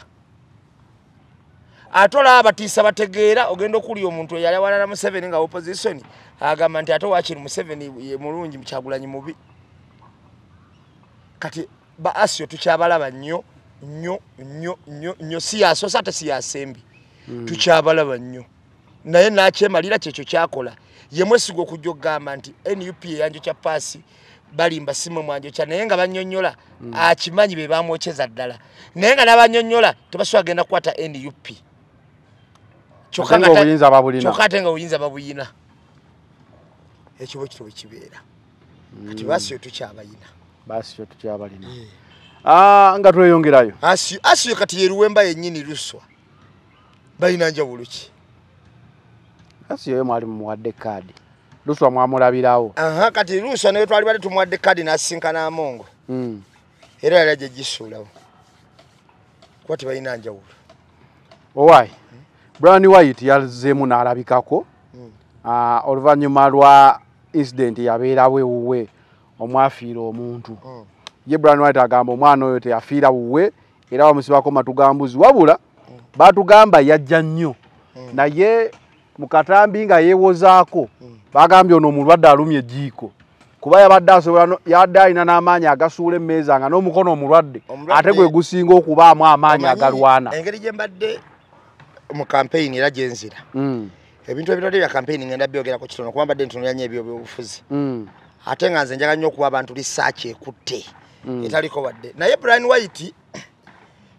S1: Ate olaba abatiisa bategeera, ogenda okulya omuntu eyali awalala Museveni nga opposition agamba nti ate waakiri Museveni ye mulungi, Kyagulanyi mubi. Kati ba Asiyo tukyabalaba nnyo nnyo nnyo nnyo nnyo, si yasoose ate si yasembi, tukyabalaba nnyo. Naye n'akyemalira kyekyo kyakola. Ye Mwesigwa okujja okugamba nti NUP eyanjokya paasi balimba simu mwanjokya, naye nga bannyonnyola akimanyi be bamwokyeza ddala, naye nga n'abannyonnyola tebasobola genda kukwata NUP. Kyokka ate nga obuyinza babuyina. Ekyo bwe kityo bwe kibeera. Kati Basiyo tukyabayina.
S2: Basiyo tukyabalina. Nga tweyongerayo.
S1: Asiyo kati ye Luwemba yennyini Luswa. Balina njawulo ki?
S2: Asiyo ye mwali mumuwadde kaadi. Luswa mwamulabirawo.
S1: Kati Luswa naye twali badde tumuwadde kaadi n'asisinkana Amongo. Era yali ajja gisuulawo. Kuba tebalina njawulo.
S2: Owaayi, Brian White yazzeemu n'alabikako oluvannyuma lwa incident yabeerawo ewuwe omwafiira omuntu. Ye Brian White agamba omwana oyo teyafiira wuwe era bamusibako matu ga mbuzi, wabula batugamba yajja nnyo naye mu katambi nga yeewozaako bagambye ono omulwadde alumye ejjiiko, kuba yabadde asobola, yabadde alina n'amaanyi agasuula emmeeza nga n'omukono omulwadde ate gwe gusinga okubaamu amaanyi agalwana.
S1: Engeri gye mbadde mu campaign era gye nzira, ebintu ebitali bya campaign ngenda byogerako kitono kuba mbadde ntunulira nnyo ebyobufuzi, ate nga nze njagala nnyo okuwa abantu research ekutte etaliko wadde. Naye Brian White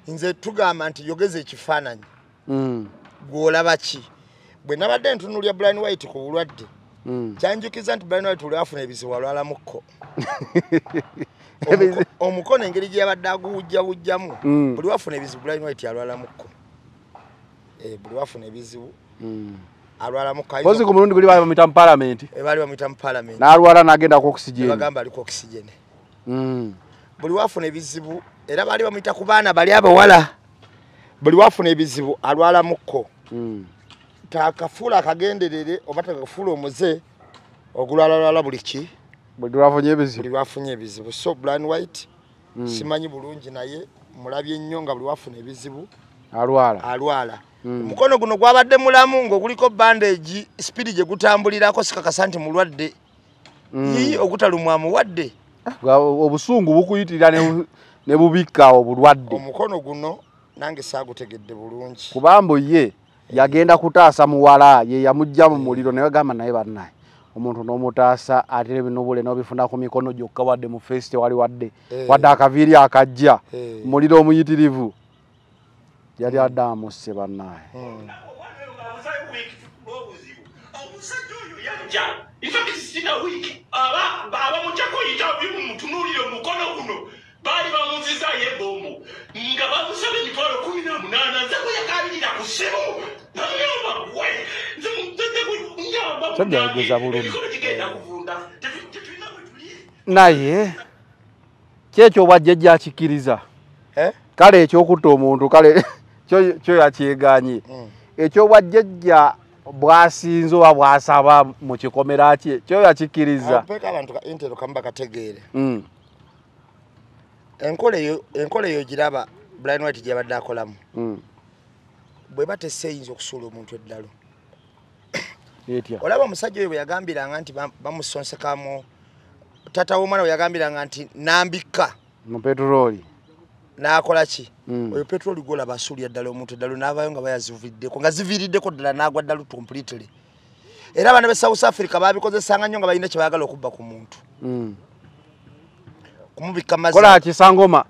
S1: nze tugamba nti yogeza ekifaananyi gw'olaba ki. Bwe nabadde ntunulya Brian White ku bulwadde, kyanjukiza nti Brian White olwafuna ebizibu alwalamukko. Omukono engeri gye yabadde aguwujjawujjamu, buli wafuna ebizibu Brian White alwalamukko. Buli wafuna ebizibu alwalamukko.
S2: Kozi ku mulundi guli baali bamuyita mu parliament.
S1: Baali bamuyita mu parliament.
S2: N'alwala n'agenda ku oxygen.
S1: Bagamba ali ku oxygen. Buli wafuna ebizibu era baali bamuyita ku baana bali abawala. Buli wafuna ebizibu alwalamukko. Takafuula akagenderere oba takafuula omuze ogulwalalwala buli ki,
S2: buli lwafunye ebizibu.
S1: Buli lwafunye ebizibu. So Brian White simanyi bulungi naye mulabye nnyo nga buli wafuna ebizibu
S2: alwala.
S1: Alwala. Omukono guno gwabadde mulamu ng'oguliko bandage, speed gye gutambulirako sikakasa nti mulwadde. Yii ogutalumwa amuwadde.
S2: Obusungu bukuyitirira ne bubikka obulwadde.
S1: Omukono guno nange saagutegedde bulungi.
S2: Kubambo ye yagenda kutaasa muwala ye yamujja mu muliro naye gamba naye bannaye omuntu n'omutaasa ate binobule n'obifuna ku mikono gyokka wadde mu face tewali wadde wadde akaviiri akajja muliro omuyitirivu yali addamusse bannaye.
S3: Omusajja oyo yajja, in fact sina week abamujjako interview, mumutunuulire omukono guno, baali bamunzizaayo ebomu nga bamusaba 180,000. Nze bwe yakabirira ku ssimu nanyamba gwe
S2: Musajja ayogeza bulumi.
S3: Emikono gigenda kuvunda. Tetulina bwe tuli.
S2: Naye kyekyo obwajjajja akikkiriza.
S1: Eh?
S2: Kale ekyokutta omuntu kale kyo yakyeganye. Ekyobwajjajja bwasinze oba bwasaba mu kikomera kye kyo yakikkiriza.
S1: Mpeka abantu ka intero kamba kategeere. Enkola eyo giraba Brian White gy'abadde akolamu. Bwe batese eyinza okusuula omuntu eddalo.
S2: Etya?
S1: Olaba omusajja oyo bwe yagambiranga nti bamusonsekamu, taata w'omwana bwe yagambiranga nti nambikka
S2: mu petulooli
S1: n'akola ki? Oyo petulooli gw'olaba asuulira ddala omuntu eddalo n'avaayo nga bayazivuddeko, nga ziviiriddeko ddala n'agwa ddalu completely. Era abaana b'e South Africa baabikozesanga nnyo nga balina kye baagala okubba ku muntu. Kumubikka mazzi.
S2: Kola kisangoma.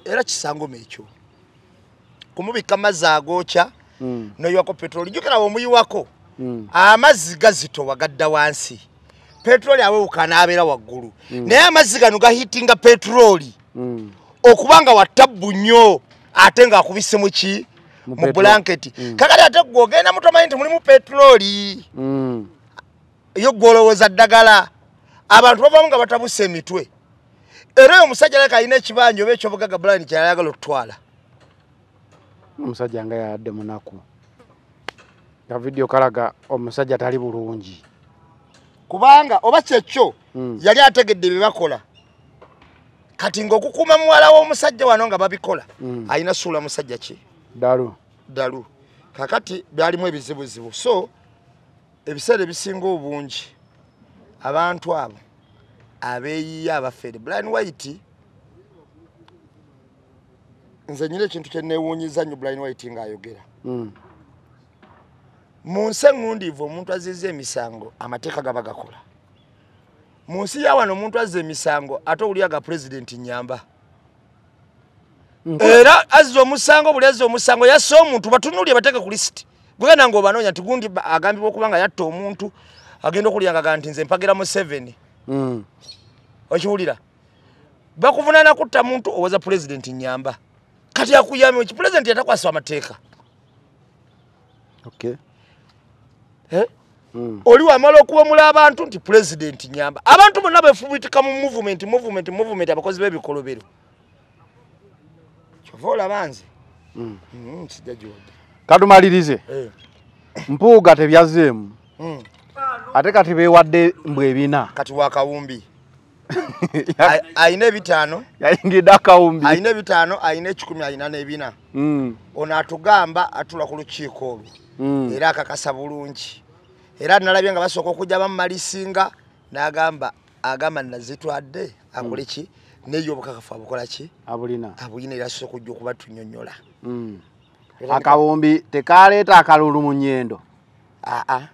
S1: Era kisangoma ekyo. Kumubikka mazzi agookya, n'oyiwako petulooli. Jjukira bw'omuyiwako, amazzi gazitowa gadda wansi. Petulooli awewuka n'abeera waggulu. Naye amazzi gano gahiitinga petulooli. Okuba nga wa tabbu nnyo ate ng'akubise mu ki? Mu blanketi. Kakati ate ggwe ogenda mutomanyi nti mulimu petulooli. Yo ggwe olowooza ddagala. Abantu bavaamu nga batabuse emitwe. Era oyo omusajja alabika alina ekibanja oba ekyobugagga Brian kye yayagala okutwala.
S2: Omusajja nga yadde munaku. Ka vidiyo kalaga omusajja tali bulungi.
S1: Kubanga oba kyekyo yali ategedde bye bakola. Kati ng'okukuuma muwala w'omusajja wano nga babikola, alina suula musajja ki?
S2: Ddalu.
S1: Ddalu. Kakati byalimu ebizibuzibu. So ebiseera ebisinga obungi abantu abo abeeyiya abafere. Brian White nze nyina ekintu kye neewuunyiza nnyo Brian White ng'ayogera. Mu nsi eŋŋundiivu omuntu azizza emisango amateeka gaba gakola. Mu nsi ya wano omuntu azza emisango ate owulira ga pulezidenti nnyamba. Era azza omusango, buli azza omusango yasse omuntu batunuulire bateeke ku lisiti. Gugenda ng'obanoonya nti gundi agambibwa okuba nga yatta omuntu agenda okulyangaga nti nze mpagira Museveni. Okiwulira? Bakuvunaana kutta muntu owoza pulezidenti nnyamba. Kati akuyamye ki? Pulezidenti yatakwasibwa amateeka.
S2: Okay.
S1: Oli wamala okuwemula abantu nti pulezidenti nnyamba. Abantu bonna beefubitika mu movement, movement, movement, abakozi b'ebikolobero. Kyova olaba nze. Sijja giwadde.
S2: Katumalirize. Mpuuga tebyazzeemu. Ate kati beewadde mbwe ebina.
S1: Kati wakawumbi. Ayina 5.
S2: Yayingidde akawumbi.
S1: Ayina 5, ayina 10, ayina n'ebina. Ono atugamba atula ku lukiiko olwo. Era akakasa bulungi. Era nalabye nga basooka okujja bamumalisinga n'agamba agamba nazitwadde akole ki naye obukakafu abukola ki?
S2: Abulina.
S1: Abulina era asoose okujja okubatunnyonnyola.
S2: Akawumbi tekaleeta akalulu mu nnyendo.
S1: Aa.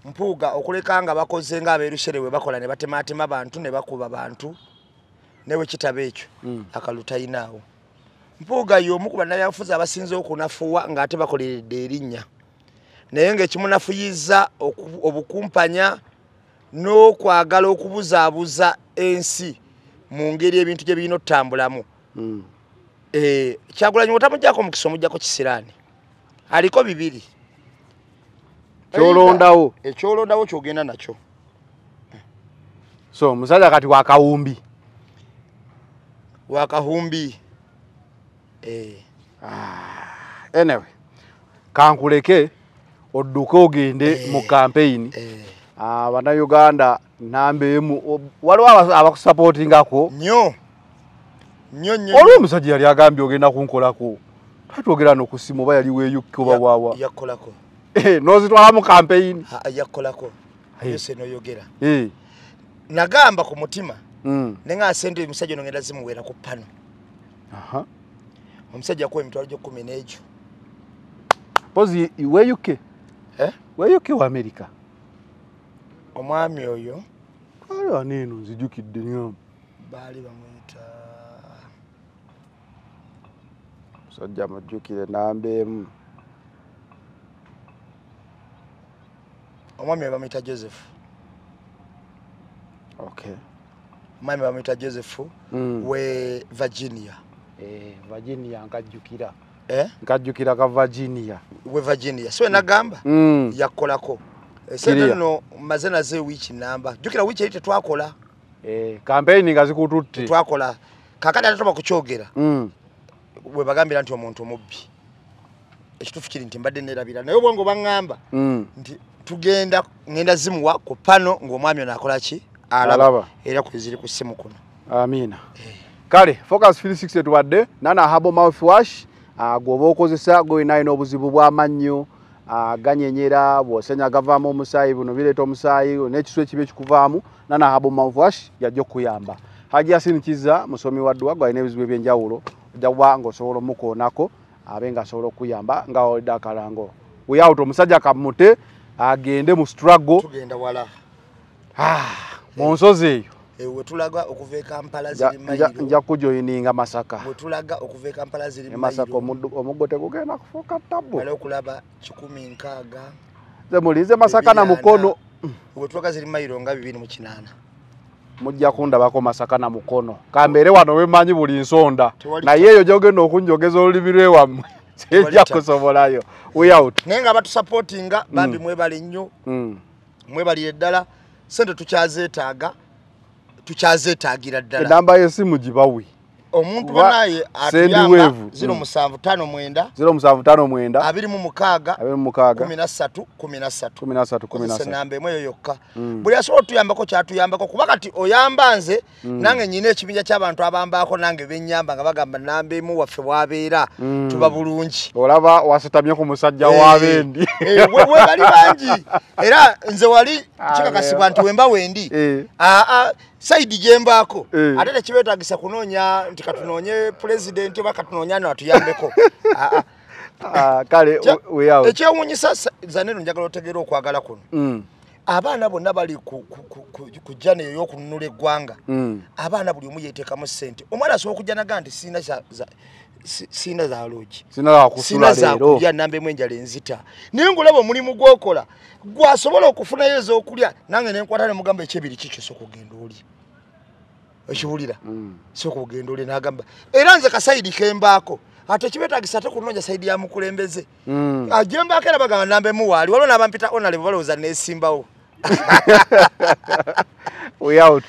S1: Mpuuga okuleka nga bakoze ng'abeerushere bwe bakola ne batemaatema bantu ne bakuba bantu ne bwe kitaba ekyo akalulu tayinaawo. Mpuuga y'omu ku bannabyabufuzi abasinze okunafuwa ng'ate bakoleredde erinnya. Naye ng'ekimunafuyiza obukumpanya n'okwagala okubuzaabuza ensi mu ngeri ebintu gye birina okutambulamu. Kyagulanyi otamuggyako omukisa omuggyako kisiraani. Aliko bibiri.
S2: Kyolondawo.
S1: Ekyolondawo ky'ogenda nakyo.
S2: So omusajja kati wakawumbi.
S1: Wakahumbi.
S2: Anyway, kankuleke odduke ogende mu campaign. Bannayuganda namba emu waliwo abakusapootingako
S1: nnyo nnyo nnyo.
S2: Olwo omusajja yali agambye ogenda kunkolako. Twatwogera n'okusiima oba yali weeyukke oba waawa.
S1: Yakolako.
S2: N'ozitwala mu campaign.
S1: Yakolako. Yose n'oyogera. Nagamba ku mutima. Ne nga sente omusajja ono ngenda zimuweera ku pano. Omusajja akuwa emitwalo gyo 10 n'egyo.
S2: Pozi weeyukke. Weeyukke wa Amerika.
S1: Omwami oyo
S2: twali wano eno nzijukidde nnyo.
S1: Baali bamuyita
S2: musajja mujjukire namba emu.
S1: Omwami bamuyita Joseph.
S2: Okay.
S1: Omwami bamuyita Joseph we Virginia.
S2: Virginia nkajjukira. Nkajjukira ka Virginia.
S1: We Virginia. So nagamba yakolako. Sente no maze naze wiiki namba. Jjukira wiiki eri tetwakola.
S2: Campaign nga zikututte.
S1: Tetwakola. Kakati ate kukyogera. We bagambira nti omuntu omubbi. Ekituufu kiri nti mbadde neerabira. Naye obwongo baŋŋamba nti tugenda ngenda zimuwa ku pano ng'omwami ono akola ki? Alaba. Era kweziri ku ssimu kuno.
S2: Amina. Kale Focus 360 tubadde Nana Herbal mouthwash gwoba okozesa gw'olina obuzibu bw'amannyo ganyenyera bw'osenya gavaamu omusaayi buno bireeta omusaayi n'ekisu ekibi ekikuvaamu. Nana Herbal mouthwash yajja okuyamba. Haji Yasin Kizza musomi wa dduwa gw'alina ebizibu eby'enjawulo ojja kuba ng'osobola omukoonako abe ng'asobola okuyamba nga olidde akalango. We out. Omusajja kamute agende mu struggle.
S1: Tugenda wala.
S2: Mu nsozi eyo.
S1: Wetulaga okuva e Kampala ziri mayiro.
S2: Nja kujoyininga Masaka.
S1: Wetulaga okuva e Kampala ziri mayiro.
S2: Masaka omuggo tegugenda kufuuka tabu.
S1: Wali okulaba 160.
S2: Nze mulinze Masaka na Mukono.
S1: Wetulaga ziri mayiro nga 208.
S2: Mujja kundabako Masaka na Mukono. Kambeere wano wemanyi buli nsonda. Naye eyo gy'ogenda okunjogeza olulimi lw'ewammwe. Sijja kusobolayo. We out.
S1: Naye nga batusupportinga bambi mwebale nnyo. Mwebalire ddala. Sente tukyazeetaaga. Tukyazeetaagira ddala.
S2: Enamba y'essimu gibawe.
S1: Omuntu banaye atuyamba 0759
S2: 0759
S1: 26
S2: 26
S1: 13
S2: 13 13.
S1: Namba emwe eyo yokka. Buli asobola otuyambako kyatuyambako kuba kati oyamba nze nange nyina ekibinja ky'abantu abambaako nange bennyamba nga bagamba namba emu waffe wabeera tuba bulungi.
S2: Olaba wasitamye ku musajja w'abendi.
S1: We bali bangi. Era nze wali kikakasibwa nti wemba wendi. Saidi gyembaako ate tekibeetagisa kunoonya nti katunoonye pulezidenti oba katunoonya ano atuyambeko.
S2: Kale we out.
S1: Ekyewuunyisa Zanero njagala otegeera okwagala kuno. Abaana bonna bali ku jjana eyo ey'okununula eggwanga. Abaana buli omu yeeteekamu ssente. Omwana asobola okujja naga nti sirina za loogi.
S2: Sirina
S1: za kulya namba emu enjala enzita. Naye ng'olaba omulimu gw'okola gwasobola okufunayo ez'okulya nange ne nkwata ne mugamba ekyebiri kikyo sooka ogenda olye. Okiwulira? Sooka ogenda olye n'agamba. Era nze kasayidi kembaako. Ate kibeetagisa ate kunoonya sayidi ya mukulembeze. Gyembaako era bagamba namba emu waali. Waliwo n'abampita honorable balowooza neesimbawo.
S2: We out.